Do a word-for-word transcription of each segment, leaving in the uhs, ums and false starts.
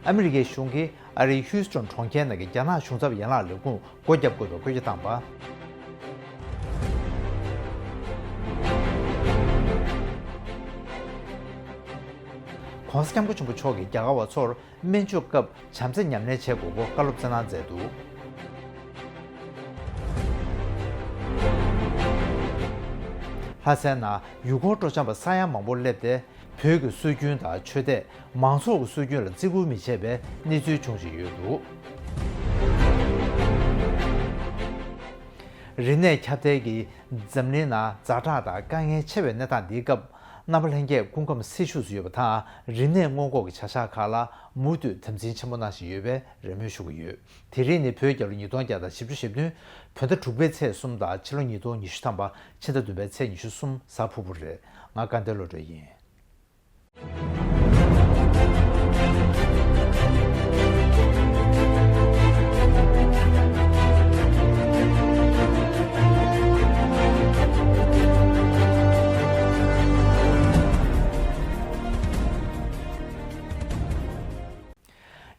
ཨ་མི་རི་ཀའི་གཞུང་གིས་ཨ་རིའི་ཧིའུ་སི་ཀྲོན་གྲོང་ཁྱེར་ནང་གི་རྒྱ་ནག་གཞུང་ཚབ་ཡན་ལག་ལས་ཁུངས་སྒོ་བརྒྱབ་དགོས་པའི་བཀོད་ཁྱབ་བཏང་པ། ༸གོང་ས་༸སྐྱབས་མགོན་ཆེན་པོ་མཆོག་གིས་རྒྱ་གར་བ་ཚོར་སྨན་བཅོས་སྐབས་བྱམས་བརྩེ་ཉམས་ལེན་བྱེད་དགོས་སྐོར་བཀའ་སློབ་སྩལ་གནང་མཛད་འདུག་ལྷ་སའི་ནང་ཡུལ་སྐོར་སྤྲོ་འཆམ་པ་ས་ཡ་མང་པོ་སླེབས་ཏེ། བོད་ཀྱི་སྲོལ་རྒྱུན་དང་ཆོས་དད། མང་ཚོགས་ཀྱི་སྲོལ་རྒྱུན་ལ་བརྩི་བཀུར་མི་བྱེད་པའི་གནས་ཚུལ་བྱུང་བཞིན་ཡོད་འདུག་རིག་གནས་ཁྱབ་གདལ་གྱིས་འཛམ་གླིང་ནང་ཛ་དྲག་དང་དཀའ་ངལ་ཆེ་བའི་གནས་སྟངས་འདིའི་སྐབས། རྣམ་པ་ལྷན་རྒྱས་སྐུ་ཁམས་སྲི་ཞུགས་སུ་ཡོད་པ་དང་། རིག་གནས་སྔོན་འགོག་གི་བྱ་གཞག་ཁག་ལ་མུ་མཐུད་དམ་འཛིན་ཆེན་པོ་གནང་བཞིན་ཡོད་པའི་རེ་སྨོན་ཞུ་གི་ཡོད། དེ་རིང་ནི་བོད་རྒྱལ་ལོ་ཉིས་སྟོང་བརྒྱ་དང་བཞི་བཅུ་ཞེ་བདུན། བོད་ཟླ་དྲུག་པའི་ཚེས་གསུམ་དང་ཕྱི་ལོ་ཉིས་སྟོང་ཉི་ཤུ་ཐམ་པ་ཕྱི་ཟླ་བདུན་པའི་ཚེས་ཉི་ཤུ་གསུམ་གཟའ་ཕུར་བུ་རེད། ང་དགའ་ལྡན་བློ་གྲོས་ཡིན།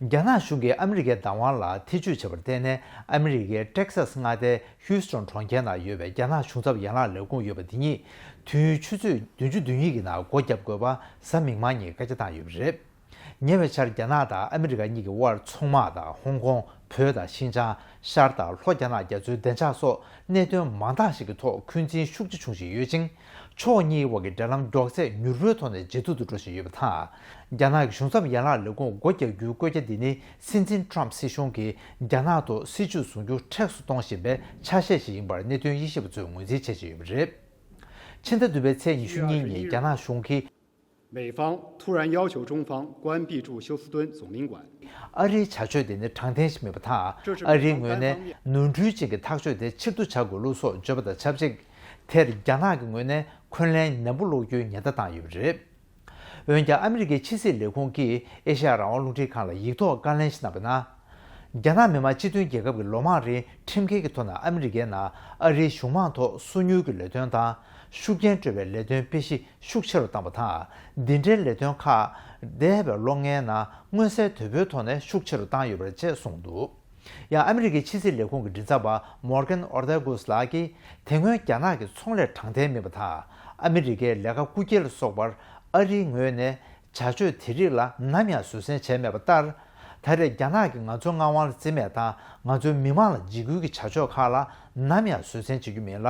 རྒྱ་ནག་གཞུང་གིས་ཨ་མི་རི་ཀའི་བདག་དབང་ལ་ཐེ་ཇུས་བྱས་པར་བརྟེན་ནས། ཨ་མི་རི་ཀའི་ཏེག་སཱས་མངའ་སྡེའི་ཧིའུ་སི་ཀྲོན་གྲོང་ཁྱེར་ནང་ཡོད་པའི་རྒྱ་ནག་གཞུང་ཚབ་ཡན་ལག་ལས་ཁུངས་ཡོད་པ་འདི་ཉིད། དུས་ཡུན་ཆུ་ཚོད་བདུན་ཅུ་དོན་གཉིས་ཀྱི་ནང་སྒོ་བརྒྱབ་དགོས་པ་གཟའ་མིག་དམར་ཉིན་བཀའ་རྒྱ་བཏང་ཡོད་པ་རེད། ཉེ་བའི་ཆར་རྒྱ་ནག་དང་ཨ་མི་རི་ཀ་གཉིས་ཀྱི་དབར་མཚོ་དམག་དང་ཧོང་ཀོང་། བོད་དང་ཤིན་ཅང་། ཤར་དང་ལྷོ་རྒྱ་ནག་རྒྱ་མཚོའི་བདེ་འཇགས་སོགས་གནད་དོན་མང་དག་ཞིག་གི་ཐོག་འཁོན་འཛིན་ཤུགས་ཆེ་བྱུང་བཞིན་ཡོད་ཅིང་། ཕྱོགས་གཉིས་དབར་གྱི་འབྲེལ་ལམ་མགྱོགས་ཚད་མྱུར་པོའི་ཐོག་ནས་ཇེ་སྡུག་ཏུ་འགྲོ་བཞིན་ཡོད་པ་དང་། རྒྱ་ནག་གི་གཞུང་ཚབ་ཡན་ལག་ལས་ཁུངས་སྒོ་རྒྱག་རྒྱུའི་བཀོད་རྒྱ་འདི་ནི། སྲིད་འཛིན་ཊམ་སྲིད་གཞུང་གིས་རྒྱ་ནག་ཐོག་སྲིད་ཇུས་བཟུང་རྒྱུ་མཁྲེགས་སུ་གཏོང་བཞིན་པའི་ཆ་ཤས་ཤིག་ཡིན་པར་གནད་དོན་དབྱེ་ཞིབ་པ་ཚོས་ངོས་འཛིན་བྱེད་བཞིན་ཡོད་པ་རེད། ཕྱི་ཟླ་བདུན་པའི་ཚེས་ཉི་ཤུ་གཉིས་ཉིན་རྒྱ་ནག་གཞུང་གིས། 美方突然要求中方关闭驻休斯敦总领馆。 ཨ་རིའི་བྱ་སྤྱོད་དེ་ནི་དྲང་བདེན་ཞིག་མིན་པ་དང་། ཨ་རིའི་ངོས་ནས་ནོར་འཁྲུལ་ཅན་གྱི་ཐག་གཅོད་དེ་ཕྱིར་བསྡུ་བྱ་དགོས་ལུགས་སོགས་བརྗོད་པ་དང་ཆབས་ཅིག་དེར་རྒྱ་ནག་གི་ངོས་ནས་འཁོན་ལན་ནན་པོ་སློག་རྒྱུའི་ཉེན་བརྡ་བཏང་ཡོད་པ་རེད། འོན་ཀྱང་ཨ་མི་རི་ཀའི་ཕྱི་སྲིད་ལས་ཁུངས་ཀྱིས་ཨེ་ཤ་ཡ་རང་དབང་རླུང་འཕྲིན་ཁང་ལ་ཡིག་ཐོག་བཀའ་ལན་ཞིག་གནང་བའི་ནང་། རྒྱ་ནག་མི་དམངས་སྤྱི་མཐུན་རྒྱལ་ཁབ་ཀྱི་ལོ་མང་རིང་ཁྲིམས་འགལ་གྱི་ཐོག་ནས་ཨ་མི་རི་ཀའི་ནང་ཨ་རིའི་གཞུང་མང་ཐོག་སོ་ཉུལ་གྱི་ལས་དོན་དང་། ཤུགས་རྐྱེན་སྤྲོད་པའི་ལས་དོན་སྤེལ་གཞི་ཤུགས་ཆེ་རུ་བཏང་བ་དང་། འདི་འདྲའི་ལས་དོན་ཁག་འདས་པའི་ལོ་ལྔའི་ནང་མངོན་གསལ་དོད་པོའི་ཐོག་ནས་ཤུགས་ཆེ་རུ་བཏང་ཡོད་པ་རེད་ཅེས་གསུངས་འདུག་ཡང་ཨ་མི་རི་ཀའི་ཕྱི་སྲིད་ལས་ཁུངས་ཀྱི་མགྲིན་ཚབ་པ་Morgan Ortagus ལགས་ཀྱིས། དེ་སྔོན་རྒྱ་ནག་གི་ཚོང་ལས་དྲང་བདེན་མིན་པ་དང་། ཨ་མི་རི་ཀའི་ལས་ཀ་རྐུ་འཁྱེར་ལ་སོགས་པར་ཨ་རིའི་ངོས་ནས་བྱ་སྤྱོད་དེ་རིགས་ལ་ནམ་ཡང་བཟོད་བསྲན་བྱས་མེད་པ་ལྟར། ད་རེས་རྒྱ་ནག་གིས་ང་ཚོའི་མངའ་དབང་ལ་བརྩི་མེད་དང་། ང་ཚོའི་མི་མང་ལ་འཇིགས་སྐུལ་གྱི་བྱ་སྤྱོད་ཁག་ལ་ནམ་ཡང་བཟོད་བསྲན་བྱེད་རྒྱུ་མིན་ལ།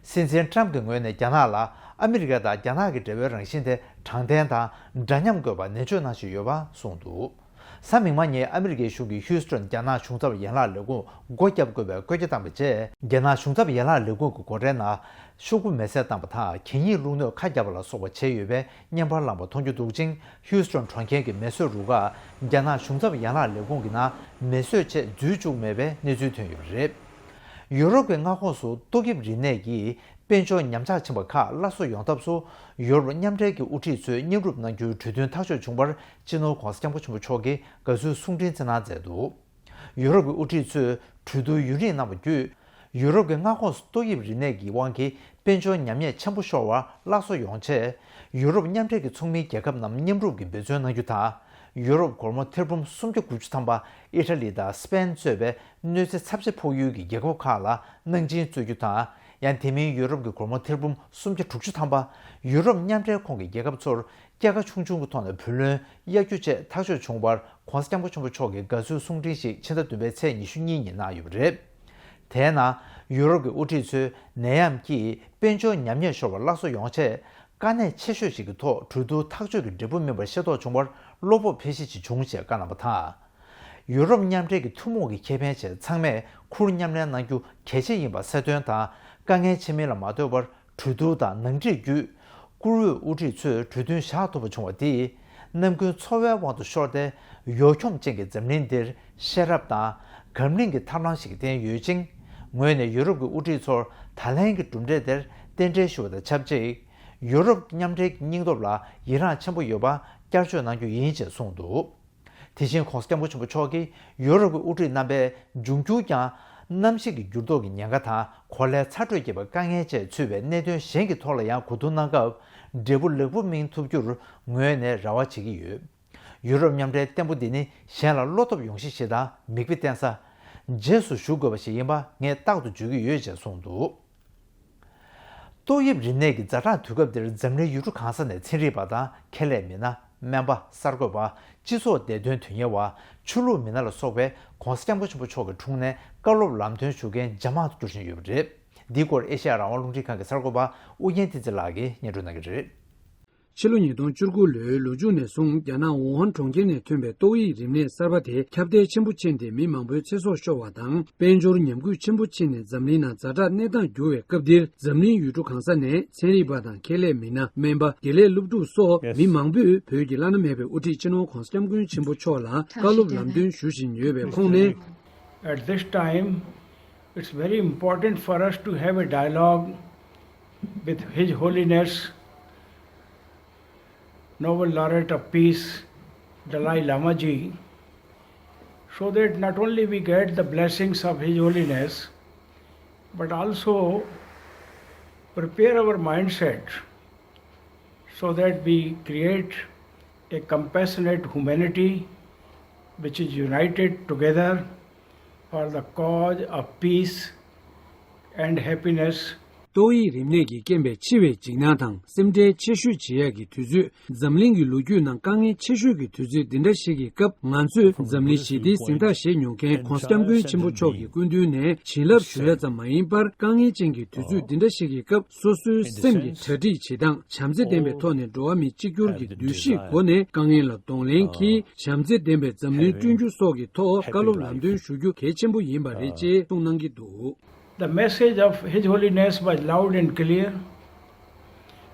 སྲིད་འཛིན་ཊམ་གྱི་ངོས་ནས་རྒྱ་ནག་ལ་ཨ་མི་རི་ཀ་དང་རྒྱ་ནག་གི་འབྲེལ་བའི་རང་བཞིན་དེ་དྲང་བདེན་དང་འདྲ་མཉམ་དགོས་པ་ནན་བརྗོད་གནང་བཞིན་ཡོད་པ་གསུངས་འདུག་གཟའ་མིག་དམར་ཉིན་ཨ་མི་རི་ཀའི་གཞུང་གིས་ཧིའུ་སི་ཀྲོན་རྒྱ་ནག་གཞུང་ཚབ་ཡན་ལག་ལས་ཁུངས་སྒོ་བརྒྱབ་དགོས་པའི་བཀོད་རྒྱ་བཏང་པའི་རྗེས། རྒྱ་ནག་གཞུང་ཚབ་ཡན་ལག་ལས་ཁུངས་ཀྱི་སྒོ་ཁྲལ་ནང་ཤོག་གུ་མེ་བསྲེགས་བཏང་པ་དང་། གད་སྙིགས་བླུགས་སྣོད་ཁ་བརྒྱབ་པ་ལ་སོགས་པ་བྱས་ཡོད་པའི་བརྙན་པར་བླངས་པ་མཐོང་རྒྱུ་འདུག་ཅིང་། ཧིའུ་སི་ཀྲོན་གྲོང་ཁྱེར་གྱི་མེ་གསོད་རུ་ཁག་རྒྱ་ནག་གཞུང་ཚབ་ཡན་ལག་ལས་ཁུངས་ཀྱི་ནང་མེ་གསོད་ཆེད་འཛུལ་བཅུག་མེད་པའི་གནས་ཚུལ་ཐོན་ཡོད་པ་རེད། ཡུ་རོབ་ཀྱི་མངའ་ཁོངས་སུ་ཏོག་དབྱིབས་རིམས་ནད་ཀྱིས་དཔལ་འབྱོར་ཉམས་ཆག་ཕྱིན་པ་ཁག་སླར་གསོ་ཡོང་ཐབས་སུ། ཡུ་རོབ་མཉམ་འབྲེལ་གྱི་དབུ་ཁྲིད་ཚོས་མཉམ་རུབ་གནང་རྒྱུའི་གྲོས་མཐུན་ཐག་གཅོད་བྱུང་བར། སྤྱི་ནོར་༸གོང་ས་༸སྐྱབས་མགོན་ཆེན་པོ་མཆོག་གིས་དགའ་བསུའི་གསུང་འཕྲིན་བསྩལ་གནང་མཛད་འདུག་ཡུ་རོབ་ཀྱི་དབུ་ཁྲིད་ཚོས་གྲོས་བསྡུར་ཡུན་རིང་གནང་བ་བརྒྱུད། ཡུ་རོབ་ཀྱི་མངའ་ཁོངས་སུ་ཏོག་དབྱིབས་རིམས་ནད་ཀྱི་དབང་གིས་དཔལ་འབྱོར་ཉམས་ཉེས་ཆེན་པོ་ཤོར་བ་སླར་གསོ་ཡོང་ཆེད། ཡུ་རོབ་མཉམ་འབྲེལ་གྱི་ཚོགས་མིའི་རྒྱལ་ཁབ་རྣམས་མཉམ་རུབ་ཀྱིས་འབད་བརྩོན་གནང་རྒྱུ་དང་། ཡུ་རོབ་སྒོར་མོ་ཐེར་འབུམ་སུམ་བརྒྱ་དགུ་བཅུ་ཐམ་པ་ཨི་ཊ་ལི་དང་སི་པེན་གཙོས་པའི་གནོད་འཚེ་ཚབས་ཆེ་ཕོག་ཡུལ་གྱི་རྒྱལ་ཁབ་ཁག་ལ་གནང་སྦྱིན་སྩོལ་རྒྱུ་དང་། ཡང་དེ་མིན་ཡུ་རོབ་ཀྱི་སྒོར་མོ་ཐེར་འབུམ་སུམ་བརྒྱ་དྲུག་ཅུ་ཐམ་པ་ཡུ་རོབ་མཉམ་འབྲེལ་ཁོངས་ཀྱི་རྒྱལ་ཁབ་ཚོར་སྐྱེད་ཀ་ཆུང་ཆུང་གི་ཐོག་ནས་བུ་ལོན་གཡར་རྒྱུ་བཅས་ཐག་གཅོད་བྱུང་བར། ༸གོང་ས་༸སྐྱབས་མགོན་ཆེན་པོ་མཆོག་གིས་དགའ་བསུའི་གསུང་འཕྲིན་ཞིག་ཕྱི་ཟླ་བདུན་པའི་ཚེས་ཉི་ཤུ་གཉིས་ཉིན་གནང་ཡོད་པ་རེད། དེའི་ནང་ཡུ་རོབ་ཀྱི་དབུ་ཁྲིད་ཚོས་ནད་ཡམས་ཀྱིས་དཔལ་འབྱོར་ཉམས་ཉེས་ཤོར་བ་སླར་གསོ་ཡོང་ཆེད། དཀའ་གནད་ཆེ་ཤོས་ཤིག་གི་ཐོག་གྲོས་བསྡུར་ཐག་གཅོད་ཀྱི་འབྲས་བུ་སྨིན་པ་ཤེས་རྟོགས་བྱུང་བར་བློ་སྤོབས་འཕེལ་གཞི་ཅིག་བྱུང་ཞེས་བཀའ་གནང་བ་དང་། ཡུ་རོབ་མཉམ་འབྲེལ་གྱི་ཐུན་མོང་གི་ཁེ་ཕན་ཆེད་ཚང་མས་ཁུར་མཉམ་ལེན་གནང་རྒྱུ་གལ་ཆེ་ཡིན་པ་གསལ་སྟོན་དང་། དཀའ་ངལ་ཆེ་མིན་ལ་མ་ལྟོས་པར་གྲོས་བསྡུར་དང་ནང་འགྲིག་བརྒྱུད། བཀུར་འོས་དབུ་ཁྲིད་ཚོས་གྲོས་མཐུན་བཞག་ཐུབ་པ་བྱུང་བ་དེས། ནམ་རྒྱུན་འཚོ་བའི་དབང་དུ་ཤོར་ཏེ། ཡོ་འཁྱོམ་ཅན་གྱི་འཛམ་གླིང་འདིར་ཤེས་རབ་དང་། སྒམ་བརླིང་གི་ཐབས་ལམ་ཞིག་བསྟན་ཡོད་ཅིང་། ངོས་ནས་ཡུ་རོབ་ཀྱི་དབུ་ཁྲིད་ཚོར་ད་ལན་གྱི་གྲུབ་འབྲས་དེར་རྟེན་འབྲེལ་ཞུ་བ་དང་ཆབས་ཅིག་ཡུ་རོབ་མཉམ་འབྲེལ་གྱི་སྙིང་སྟོབས་ལ་ཡི་རངས་ཆེན་པོ་ཡོད་པ་བསྐྱར་བརྗོད་གནང་རྒྱུ་ཡིན་ཅེས་གསུངས་འདུག་དེ་བཞིན་༸གོང་ས་༸སྐྱབས་མགོན་ཆེན་པོ་མཆོག་གིས་ཡུ་རོབ་ཀྱི་དབུ་ཁྲིད་རྣམ་པས་འབྱུང་འགྱུར་ཀྱང་གནམ་གཤིས་ཀྱི་འགྱུར་ལྡོག་གི་ཉེན་ཁ་དང་། གོ་ལའི་ཚ་དྲོད་ཀྱིས་པའི་དཀའ་ངལ་བཅས་ཚུད་པའི་གནད་དོན་གཞན་གྱི་ཐོག་ལ་ཡང་གོ་བསྡུར་གནང་སྐབས། འབྲས་བུ་ལེགས་པོ་སྨིན་ཐུབ་རྒྱུར་ངོས་ནས་རེ་བ་བྱེད་ཀྱི་ཡོད། ཡུ་རོབ་མཉམ་འབྲེལ་བརྟན་པོ་འདི་ནི་གཞན་ལ་བློ་སྟོབས་ཡོང་གཞི་ཞིག་དང་མིག་དཔེ་བསྟན་ས། རྗེས་སུ་ཞུ་དགོས་པ་ཞིག་ཡིན་པ་ངས་རྟག་ཏུ་བརྗོད་ཀྱི་ཡོད་ཅེས་གསུངས་འདུག། ཏོག་དབྱིབས་རིམས་ནད་ཀྱི་ཛ་དྲག་དུས་སྐབས་འདིར་འཛམ་གླིང་ཡུལ་གྲུ་གང་ས་ནས་ཚན་རིག་པ་དང་ཁེ་ལས་མི་སྣ། སྨན་པ། གསར་འགོད་པ། སྤྱི་ཚོགས་བདེ་དོན་དོན་གཉེར་བ། ཆོས་ལུགས་མི་སྣ་ལ་སོགས་པས་༸གོང་ས་༸སྐྱབས་མགོན་ཆེན་པོ་མཆོག་གི་དྲུང་ནས་བཀའ་སློབ་ལམ་སྟོན་ཞུ་མཁན་འཇམ་མང་དུ་འགྱུར་བཞིན་ཡོད་པ་རེད། འདིའི་སྐོར་ཨེ་ཤེ་ཡ་རང་དབང་རླུང་འཕྲིན་ཁང་གི་གསར་འགོད་པ་ཨུ་རྒྱན་བསྟན་འཛིན་ལགས་ཀྱིས་སྙན་སྒྲོན་གནང་གི་རེད། ཕྱི་ལོ་ཉིས་སྟོང་བཅུ་དགུ་ལོའི་ལོ་མཇུག་ནས་བཟུང་རྒྱ་ནག་ཝུ་ཧན་གྲོང་ཁྱེར་ནས་ཐོན་པའི་ཏོག་དབྱིབས་རིམས་ནད་གསར་པ་དེ་ཁྱབ་གདལ་ཆེན་པོ་ཕྱིན་ཏེ་མི་མང་པོའི་ཚེ་སྲོག་ཤོར་བ་དང་། དཔལ་འབྱོར་ཉམས་རྒུད་ཆེན་པོ་ཕྱིན་ནས་འཛམ་གླིང་ནང་ཛ་དྲག་གནས་སྟངས་འགྱུར་བའི་སྐབས་འདིར། འཛམ་གླིང་ཡུལ་གྲུ་གང་ས་ནས་ཚན་རིག་པ་དང་ཁེ་ལས་མི་སྣ། སྨན་པ། དགེ་ལས་སློབ་ཕྲུག་སོགས་མི་མང་པོས་བོད་ཀྱི་བླ་ན་མེད་པའི་དབུ་ཁྲིད་སྤྱི་ནོར་༸གོང་ས་༸སྐྱབས་མགོན་ཆེན་པོ་མཆོག་ལ་བཀའ་སློབ་ལམ་སྟོན་ཞུ་བཞིན་ཡོད་པའི་ཁོངས་ནས། At this time, it's very important for us to have a dialogue with His Holiness Nobel Laureate of Peace, Dalai Lama ji, so that not only we get the blessings of His Holiness, but also prepare our mindset so that we create a compassionate humanity which is united together for the cause of peace and happiness. ཏོག་དབྱིབས་རིམས་ནད་ཀྱི་རྐྱེན་པས་འཆི་བའི་འཇིགས་སྣང་དང་སེམས་ཁྲལ་ཆེ་ཤོས་བྱེད་ཡག་གི་དུས་ཚོད། འཛམ་གླིང་གི་ལོ་རྒྱུས་ནང་དཀའ་ངལ་ཆེ་ཤོས་ཀྱི་དུས་ཚོད་འདི་འདྲ་ཞིག་གི་སྐབས། ང་ཚོས་འཛམ་གླིང་ཞི་བདེའི་གཟེངས་རྟགས་བཞེས་མྱོང་མཁན་༸གོང་ས་༸སྐྱབས་མགོན་ཆེན་པོ་མཆོག་གི་སྐུ་མདུན་ནས་བྱིན་རླབས་ཞུ་ཡ་ཙམ་མ་ཡིན་པར། དཀའ་ངལ་ཅན་གྱི་དུས་ཚོད་འདི་འདྲ་ཞིག་གི་སྐབས། སོ་སོའི་སེམས་ཀྱི་གྲ་སྒྲིག་བྱེད་སྟངས། བྱམས་བརྩེ་ལྡན་པའི་ཐོག་ནས་འགྲོ་བ་མིའི་གཅིག་གྱུར་གྱི་འདུ་ཤེས་སྒོ་ནས་དཀའ་ངལ་ལ་གདོང་ལེན་གྱིས། བྱམས་བརྩེ་ལྡན་པའི་འཛམ་གླིང་བསྐྲུན་རྒྱུ་སོགས་ཀྱི་ཐོག་བཀའ་སློབ་ལམ་སྟོན་ཞུ་རྒྱུ་གལ་ཆེན་པོ་ཡིན་པ་རེད་ཅེས་གསུངས་གནང་གི་འདུག། The message of His Holiness was loud and clear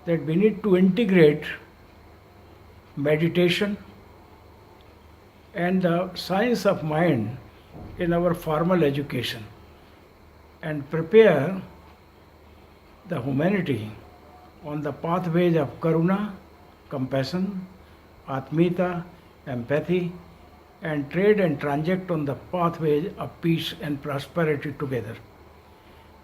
that we need to integrate meditation and the science of mind in our formal education and prepare the humanity on the pathways of karuna, compassion, atmiyata, empathy, and trade and transact on the pathways of peace and prosperity together.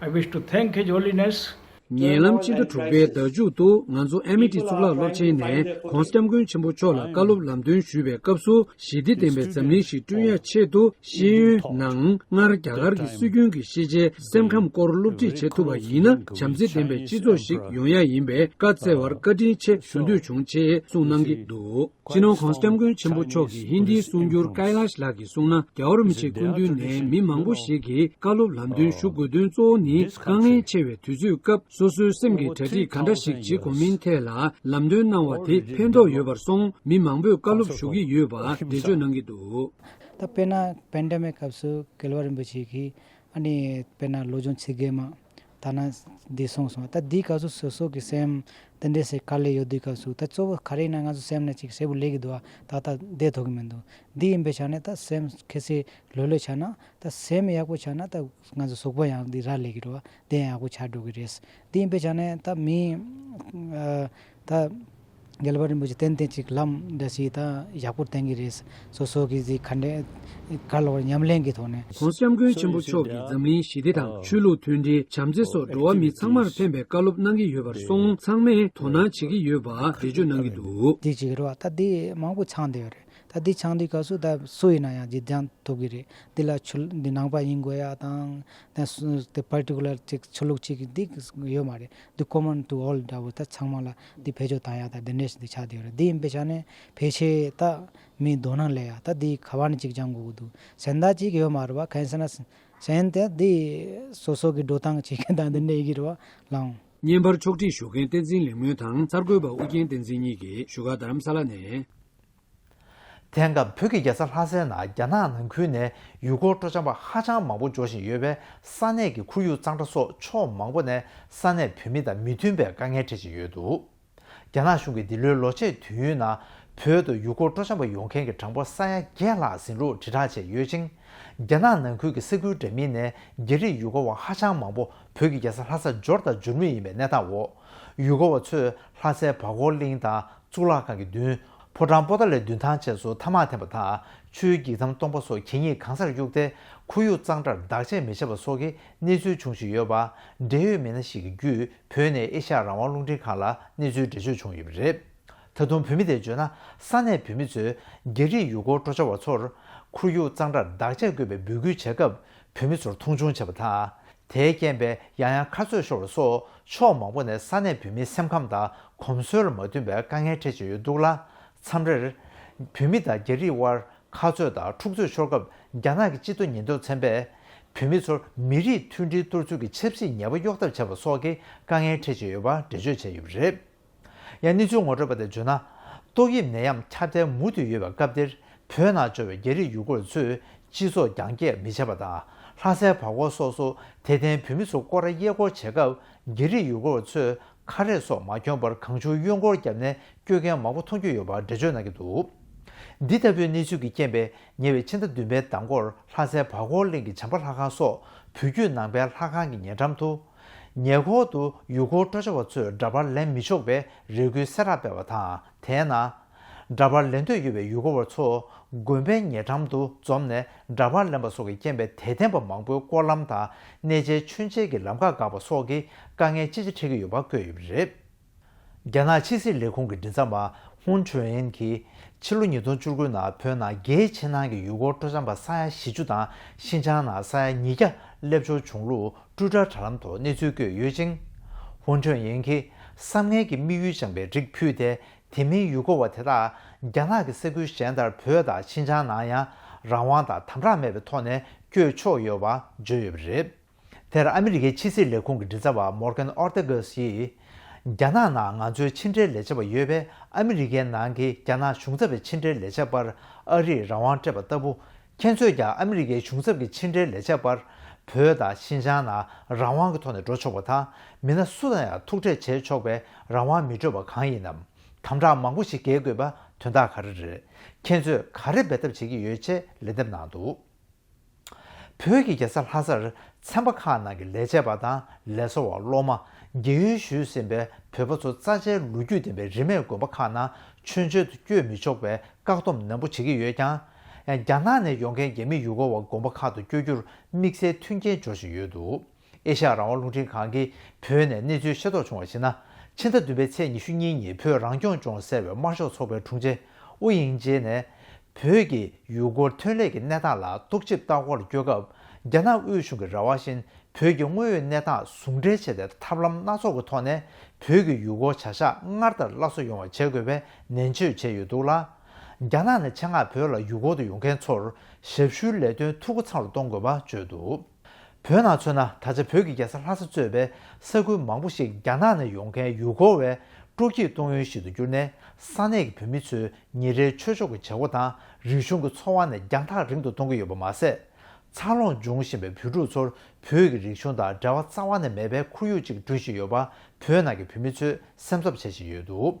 I wish to thank His Holiness. ཉེ་ལམ་སྤྱི་ཟླ་དྲུག་པའི་ཟླ་མཇུག་ཏུ་ང་ཚོ་ཨེ་མི་ཊི་གཙུག་ལག་སློབ་ཆེན་ནས་༸གོང་ས་༸སྐྱབས་མགོན་ཆེན་པོ་མཆོག་ལ་བཀའ་སློབ་ལམ་སྟོན་ཞུས་པའི་སྐབས་སུ། ཞི་བདེ་ལྡན་པའི་འཛམ་གླིང་ཞིག་བསྐྲུན་ཡ་ཆེད་དུ། ཤེས་ཡོན་ནང་སྔར་རྒྱ་གར་གྱི་སྲོལ་རྒྱུན་གྱི་ཤེས་བྱའི་སེམས་ཁམས་སྐོར་སློབ་ཁྲིད་བྱེད་ཐུབ་པ་ཡིན་ན། བྱམས་བརྩེ་ལྡན་པའི་སྤྱི་ཚོགས་ཤིག་ཡོང་ཡ་ཡིན་པས་བཀའ་སྩལ་བར་བཀའ་དྲིན་ཆེ་ཞུ་འདོད་བྱུང་ཅེས་གསུངས་གནང་གི་འདུག། སྤྱི་ནོར་༸གོང་ས་༸སྐྱབས་མགོན་ཆེན་པོ་མཆོག་གིས་ཧིན་དིའི་གསུང་སྒྱུར་ཀའི་ལཱཤ་ལགས་ཀྱིས་གསུངས་ན། རྒྱལ་བ་རིན་པོ་ཆེའི་སྐུ་མདུན་ནས་མི་མང་པོ་ཞིག་གིས་བཀའ་སློབ་ལམ་སྟོན་ཞུ་དགོས་དོན་གཙོ་བོ་ནི། དཀའ་ངལ་ཆེ་བའི་དུས་ཚོད་སྐབས། སོ་སོའི་སེམས་ཀྱི་གྲ་སྒྲིག་ག་འདྲ་ཞིག་བྱེད་དགོས་མིན་ཐད་ལ་ལམ་སྟོན་གནང་བ་དེ་ཕན་ཐོགས་ཡོད་པར་སོང་། མི་མང་པོས་བཀའ་སློབ་ཞུ་གི་ཡོད་པ་འགྲེལ་བརྗོད་གནང་གི་འདུག། ད་དཔེར་ན་པེན་ཌེ་མིག་སྐབས་སུ་རྒྱལ་བ་རིན་པོ་ཆེ་གིས། ཨ་ནི་དཔེར་ན་ལོ་ཆུང་ཚིག་བརྒྱད་མ་ཐ་ན་འདི་གསུངས་སོང་། ད་འདིའི་སྐབས་སུ་སོ་སོ་གི་སེམས་དེ་འདྲས་སེ་དཀའ་ལས་ཡོད་དུས་སྐབས་སུ། ད་གཙོ་བོ་ག་རེ་ཡིན་ན། ང་ཚོ་སེམས་ནས་ཅིག་གསལ་པོ་ལས་ཀྱི་འདུག་བ། ད་ད་བསྡད་ཐུབ་ཀྱི་མི་འདུག། འདི་ཡིན་པའི་ཆ་ནས་ད་སེམས་ཁ་སེ་ལྷོད་ལྷོད་ཆགས་ན། ད་སེམས་ཡག་པོ་ཆགས་ན་ད་ང་ཚོ་གཟུགས་པོ་ཡང་འདི་རག་ལས་ཀྱི་རེད་བ། དེ་ཡང་ཡག་པོ་ཆགས་འགྲོ་གི་རེད། འདི་ཡིན་པའི་ཆ་ནས་ད་མི་ཨ་ད་རྒྱལ་བ་རིན་པོ་ཆེ་ཏན་ཏན་ཅིག་ལམ་འདྲ་ཞིག་ད་ཡག་པོ་བསྟན་གྱི་རེད། སོ་སོ་གི་ཟིག་ག་འདྲ་ག་ལ་བར་ཉམས་ལེན་གྱི་ཐོག་ནས། ༸གོང་ས་༸སྐྱབས་མགོན་ཆེན་པོ་མཆོག་གིས་འཛམ་གླིང་ཞི་བདེ་དང་། ཆོས་ལུགས་མཐུན་སྒྲིལ། བྱམས་བརྩེ་སོགས་འགྲོ་བ་མི་ཚང་མར་ཕན་པའི་བཀའ་སློབ་གནང་གི་ཡོད་པར་སོང་། ཚང་མས་དོ་སྣང་བྱེད་ཀྱི་ཡོད་པ་འགྲེལ་བརྗོད་གནང་གི་འདུག། འདི་ཅིག་རེད་བ། ད་འདི་མང་པོ་ཚང་བསྡད་ཡོད་རེད། ད་འདི་ཚང་དུས་སྐབས་སུ་ད་སུ་ཡིན་ན་ཡང་འདི་སྦྱང་ཐུབ་ཀྱི་རེད། འདི་ལ་ཆོས་འདི་ནང་པ་ཡིན་དགོས་ཡ་དང་། ད་སུ་དེ་པར་ཊི་ཀུ་ལར་ཅིག་ཆོས་ལུགས་གཅིག་གི་འདི་ཡོད་མ་རེད། འདི་ཀོ་མན་ཊུ་ཨོལ་འདྲ་བོ། ད་ཚང་མ་ལ་འདི་བེད་སྤྱོད་བཏང་ཡ་ད་འདི་འདྲས་འདི་ཆགས་བསྡད་ཡོད་རེད། འདི་ཡིན་པའི་ཆ་ནས་ཕལ་ཆེར་ད་མི་དོ་སྣང་སླེབས་ཡ་ད་འདི་ག་བ་ནས་ཅིག་སྦྱང་དགོས་ཀྱི་འདུག། གཞན་དག་ཅིག་ཡོད་མ་རེད་བ། གང་ཡིན་ཟེར་ན་གཞན་དེ་འདི་སོ་སོ་གི་འགྲོ་སྟངས་བྱེད་མཁན་དང་འདི་འདྲས་ཡིན་གྱི་རེད་བ་ལགས། བརྙན་པར་ཕྱོགས་སྒྲིག་ཞུ་མཁན་བསྟན་འཛིན་ལེགས་སྨོན་དང་། གསར་འགོད་པ་ཨུ་རྒྱན་བསྟན་འཛིན་གཉིས་ཀྱིས་བཞུགས་སྒར་རྡ་རམ་ས་ལ་ནས། དེང་སྐབས་བོད་ཀྱི་རྒྱལ་ས་ལྷ་སའི་ནང་རྒྱ་ནག་ནང་ཁུལ་ནས་ཡུལ་སྐོར་སྤྲོ་འཆམ་པ་ཧ་ཅང་མང་པོ་འབྱོར་བཞིན་ཡོད་པས། ས་གནས་ཀྱི་ཁོར་ཡུག་གཙང་སྦྲ་སོགས་ཕྱོགས་མང་པོ་ནས་ས་གནས་བོད་མི་དང་མི་མཐུན་པའི་དཀའ་ངལ་འཕྲད་བཞིན་ཡོད་འདུག། རྒྱ་ནག་གཞུང་གིས་འདི་ལོའི་ལོ་ཕྱེད་དུས་ཡུན་ནང་བོད་དུ་ཡུལ་སྐོར་སྤྲོ་འཆམ་པ་ཡོང་མཁན་གྱི་གྲངས་འབོར་ས་ཡ་བརྒྱད་ལྷག་ཟིན་ལུགས་དྲིལ་བསྒྲགས་བྱས་ཡོད་ཅིང་། རྒྱ་ནག་ནང་ཁུལ་གྱི་ས་ཁུལ་འདྲ་མིན་ནས་རྒྱ་རིགས་ཡུལ་སྐོར་བ་ཧ་ཅང་མང་པོ་བོད་ཀྱི་རྒྱལ་ས་ལྷ་སར་འབྱོར་དང་འབྱོར་མུས་ཡིན་པའི་གནས་སྟངས་འོག། ཡུལ་སྐོར་བ་ཚོས་ལྷ་སའི་བར་སྐོར་གླིང་དང་གཙུག་ལག་ཁང་གི་མདུན། ཕོ་བྲང་པོ་ཏཱ་ལའི་མདུན་ཐང་བཅས་སུ་ཐ་མག་འཐེན་པ་དང་། ཆུའི་འགྱིག་དམ་སྟོང་པ་སོགས་གད་སྙིགས་གང་སར་གཡུགས་ཏེ། ཁོར་ཡུག་གཙང་སྦྲར་བདག་གཅེས་མི་བྱེད་པ་སོགས་ཀྱི་གནས་ཚུལ་འབྱུང་བཞིན་ཡོད་པ། འབྲེལ་ཡོད་མི་སྣ་ཞིག་གི་བརྒྱུད་བོད་ནས་ཨེ་ཤ་ཡ་རང་དབང་རླུང་འཕྲིན་ཁང་ལ་གནས་ཚུལ་འགྲེལ་བརྗོད་བྱུང་ཡོད་པ་རེད། ད་དུང་བོད་མི་དེས་བརྗོད་ན། ས་གནས་བོད་མི་ཚོས་རྒྱ་རིགས་ཡུལ་སྐོར་སྤྲོ་འཆམ་པ་ཚོར་ཁོར་ཡུག་གཙང་སྦྲར་བདག་གཅེས་དགོས་པའི་འབོད་སྐུལ་བྱེད་སྐབས། བོད་མི་ཚོར་མཐོང་ཆུང་བྱས་པ་དང་། དེའི་རྐྱེན་པས་ཡང་ཡང་ཁ་རྩོད་ཤོར་བ་སོགས་ཕྱོགས་མང་པོ་ནས་ས་གནས་བོད་མིའི་སེམས་ཁམས་དང་གོམས་སྲོལ་ལ་མ་མཐུན་པའི་དཀའ་ངལ་འཕྲད་བཞིན་ཡོད་འདུག་ལ། མཚམས་རེར་བོད་མི་དང་རྒྱ་རིགས་དབར་ཁ་རྩོད་དང་འཁྲུག་རྩོད་ཤོར་སྐབས། རྒྱ་ནག་གི་སྤྱི་ཚོགས་ཉེན་རྟོག་ཚན་པས་བོད་མི་ཚོར་མི་རིགས་མཐུན་སྒྲིལ་གཏོར་ཚུལ་གྱི་ཆབ་སྲིད་ཉེས་པ་གཡོག་ཐབས་བྱས་པ་སོགས་ཀྱི་དཀའ་ངལ་འཕྲད་བཞིན་ཡོད་པ་འགྲེལ་བརྗོད་བྱས་ཡོད་པ་རེད། ཡང་གནས་ཚུལ་ངོ་སྤྲོད་པ་དེས་བརྗོད་ན། ཏོག་དབྱིབས་ནད་ཡམས་ཁྱབ་གདལ་མུ་མཐུད་ཡོད་པའི་སྐབས་འདིར། བོད་ནང་འབྱོར་བའི་རྒྱ་རིགས་ཡུལ་སྐོར་བ་ཚོས་སྤྱི་ཚོགས་རྒྱང་བཀྱེད་མི་བྱེད་པ་དང་། ལྷ་སའི་བར་སྐོར་སོགས་སུ་དད་ལྡན་བོད་མི་ཚོ་སྐོར་ར་གཡས་སྐོར་བྱེད་སྐབས། རྒྱ་རིགས་ཡུལ་སྐོར་བ་ཚོས་ཁ་རས་སོགས་མ་གྱོན་པར་གང་བྱུང་གཡོན་སྐོར་བརྒྱབ་ནས་སྐྱོད་མཁན་མང་པོ་མཐོང་རྒྱུ་ཡོད་པ་འགྲེལ་བརྗོད་གནང་གི་འདུག། འདི་ལྟ་བུའི་གནས་ཚུལ་གྱི་རྐྱེན་པས། ཉེ་བའི་ཕྱི་ཟླ་བདུན་པའི་ཟླ་འགོར་ལྷ་སའི་བར་སྐོར་གླིང་གི་བྱམས་པ་ལྷ་ཁང་སོགས་བོད་བརྒྱུད་ནང་པའི་ལྷ་ཁང་གི་ཉེ་འགྲམ་དུ། ཉེ་འཁོར་དུ་ཡུལ་སྐོར་སྤྲོ་འཆམ་པ་ཚོས་འདྲ་པར་ལེན་མི་ཆོག་པའི་རེ་སྐུལ་གསལ་བསྒྲགས་སྤེལ་བ་དང་། དེའི་ནང་། འདྲ་པར་ལེན་འདོད་ཡོད་པའི་ཡུལ་སྐོར་བ་ཚོ་དགོན་པའི་ཉེ་འགྲམ་དུ་འཛོམས་ནས་འདྲ་པར་ལེན་པ་སོགས་ཀྱི་རྐྱེན་པས། དད་ལྡན་པ་མང་པོའི་སྐོར་ལམ་དང་གནས་མཇལ་མཆོད་མཇལ་གྱི་ལམ་ཁ་འགག་པ་སོགས་ཀྱི་དཀའ་ངལ་ཅི་ཆེ་འཕྲད་ཀྱི་ཡོད་པ་བཀོད་ཡོད་པ་རེད། རྒྱ་ནག་ཕྱི་སྲིད་ལས་ཁུངས་ཀྱི་མགྲིན་ཚབ་པ་ཧུན་ཁྲོན་ཡན་གྱིས། ཕྱི་ལོ་ཉིས་སྟོང་བཅུ་དགུ་ནང་བོད་ནང་རྒྱའི་ཕྱི་ནང་གི་ཡུལ་སྐོར་སྤྲོ་འཆམ་པ་ས་ཡ་བཞི་བཅུ་དང་ཤིན་ཅང་ནང་ས་ཡ་ཉིས་བརྒྱ་སླེབས་འབྱོར་བྱུང་ལུགས་ཊུའི་ཊར་དྲ་ལམ་ཐོག་གནས་ཚུལ་བཀོད་ཡོད་ཅིང་། ཧུན་ཁྲོན་ཡན་གྱིས་བསམ་ངན་གྱི་དམིགས་ཡུལ་བཅངས་པའི་རིགས་ཕུད་དེ། དེ་མིན་ཡུལ་སྐོར་བ་དེ་དག་རྒྱ་ནག་གི་ས་ཁུལ་གཞན་ལྟར་བོད་དང་ཤིན་ཅང་ནང་ཡང་རང་དབང་དང་དམ་དྲག་མེད་པའི་ཐོག་ནས་བསྐྱོད་ཆོག་ཡོད་པ་བརྗོད་ཡོད་པ་རེད། དེར་ཨ་མི་རི་ཀའི་ཕྱི་སྲིད་ལས་ཁུངས་ཀྱི་མགྲིན་ཚབ་པ་མོར་གན་ཨོར་ཏེ་གྷས་ཡིས། རྒྱ་ནག་ནང་ང་ཚོའི་ཕྱི་འབྲེལ་ལས་བྱེད་པ་ཡོད་པས། ཨ་མི་རི་ཀའི་ནང་གི་རྒྱ་ནག་གཞུང་ཚབ་པའི་ཕྱི་འབྲེལ་ལས་བྱེད་པར་ཨ་རིས་རང་དབང་སྤྲད་པ་ལྟ་བུ། ཁྱེད་ཚོས་ཀྱང་ཨ་མི་རི་ཀའི་གཞུང་ཚབ་ཀྱི་ཕྱི་འབྲེལ་ལས་བྱེད་པར་བོད་དང་ཤིན་ཅང་ནང་རང་དབང་གི་ཐོག་ནས་འགྲོ་ཆོག་པ་དང་། མི་སྣ་སུ་དང་ཡང་ཐུག་འཕྲད་བྱེད་ཆོག་པའི་རང་དབང་མི་སྤྲོད་པ་གང་ཡིན་ནམ། དམ་དྲག་མང་པོ་ཞིག་འགེལ་དགོས་པ་དོན་དག་ག་རེ་རེད། ཁྱེད་ཚོས་ག་རེ་འབད་ཐབས་བྱེད་ཀྱི་ཡོད་ཅེས་ལན་འདེབས་གནང་འདུག། བོད་ཀྱི་རྒྱལ་ས་ལྷ་སར་ཚན་པ་ཁག་ནང་གི་ལས་བྱེད་པ་དང་ལས་བཟོ་བ། སློབ་མ། རྒས་ཡོལ་ཞུས་ཟིན་པའི་བོད་པ་ཚོ་རྩ་ཆེའི་ལོ་རྒྱུས་ལྡན་པའི་རིས་མེད་དགོན་པ་ཁག་ནང་མཆོད་མཇལ་དུ་བསྐྱོད་མི་ཆོག་པའི་བཀག་སྡོམ་ནན་པོ་བྱེད་ཀྱི་ཡོད་ཀྱང་། ཡང་རྒྱ་ནག་ནས་ཡོང་མཁན་རྒྱ་མི་ཡུལ་སྐོར་བ་དགོན་པ་ཁག་ཏུ་བསྐྱོད་རྒྱུར་དམིགས་བསལ་མཐུན་རྐྱེན་སྦྱོར་བཞིན་ཡོད་འདུག། ཨེ་ཤ་ཡ་རང་དབང་རླུང་འཕྲིན་ཁང་གིས་བོད་ནས་གནས་ཚུལ་ཤེས་རྟོགས་བྱུང་བར་གཞིགས་ན། ཕྱི་ཟླ་བདུན་པའི་ཚེས་ཉི་ཤུ་གཉིས་ཉིན་བོད་རང་སྐྱོང་ལྗོངས་ཟེར་བའི་དམར་ཤོག་ཚོགས་པའི་དྲུང་ཆེ་ཨུ་ཡིང་ཅེ་ནས། བོད་ཀྱི་ཡུལ་སྐོར་ཐོན་ལས་ཀྱི་གནས་སྟངས་ལ་རྟོག་ཞིབ་ལྟ་སྐོར་ལ་བསྐྱོད་སྐབས། རྒྱ་ནག་དབུས་གཞུང་གི་རེ་བ་བཞིན་བོད་ཀྱི་དངོས་ཡོད་གནས་སྟངས་ཟུང་འབྲེལ་བྱས་ཏེ། ཐབས་ལམ་སྣ་ཚོགས་ཀྱི་ཐོག་ནས་བོད་ཀྱི་ཡུལ་སྐོར་བྱ་གཞག་སྔར་ལྟར་སླར་གསོ་ཡོང་བ་བྱེད་དགོས་པའི་ནན་བརྗོད་བྱས་ཡོད་འདུག་ལ། རྒྱ་ནག་ནས་ཆེད་མངགས་བོད་ལ་ཡུལ་སྐོར་དུ་ཡོང་མཁན་ཚོར་ཞབས་ཞུའི་ལས་དོན་འཐུས་སྒོ་ཚང་རུ་གཏོང་དགོས་པ་བརྗོད་འདུག། བོད་ནང་མཚོན་ན། ད་ཆ་བོད་ཀྱི་རྒྱལ་ས་ལྷ་ས་གཙོས་པའི་ས་ཁུལ་མང་པོ་ཞིག་རྒྱ་ནག་ནས་ཡོང་མཁན་ཡུལ་སྐོར་བའི་སྤྲོ་སྐྱིད་གཏོང་ཡུལ་ཞིག་ཏུ་གྱུར་ནས། ས་གནས་ཀྱི་བོད་མི་ཚོའི་ཉིན་རེའི་ཆོས་ཕྱོགས་ཀྱི་བྱ་སྒོ་དང་རིག་གཞུང་གི་འཚོ་བ་ནི་རྒྱང་ཐག་རིང་དུ་གཏོང་གི་ཡོད་པ་མ་ཟད། འཚར་ལོངས་འབྱུང་བཞིན་པའི་བོད་ཕྲུག་ཚོར་བོད་ཀྱི་རིག་གཞུང་དང་འབྲེལ་བ་རྩ་བ་ནས་མེད་པའི་ཁོར་ཡུག་ཅིག་བསྐྲུན་བཞིན་ཡོད་པ། བོད་ནང་གི་བོད་མི་ཚོས་སེམས་འཚབ་བྱེད་བཞིན་ཡོད་འདུག།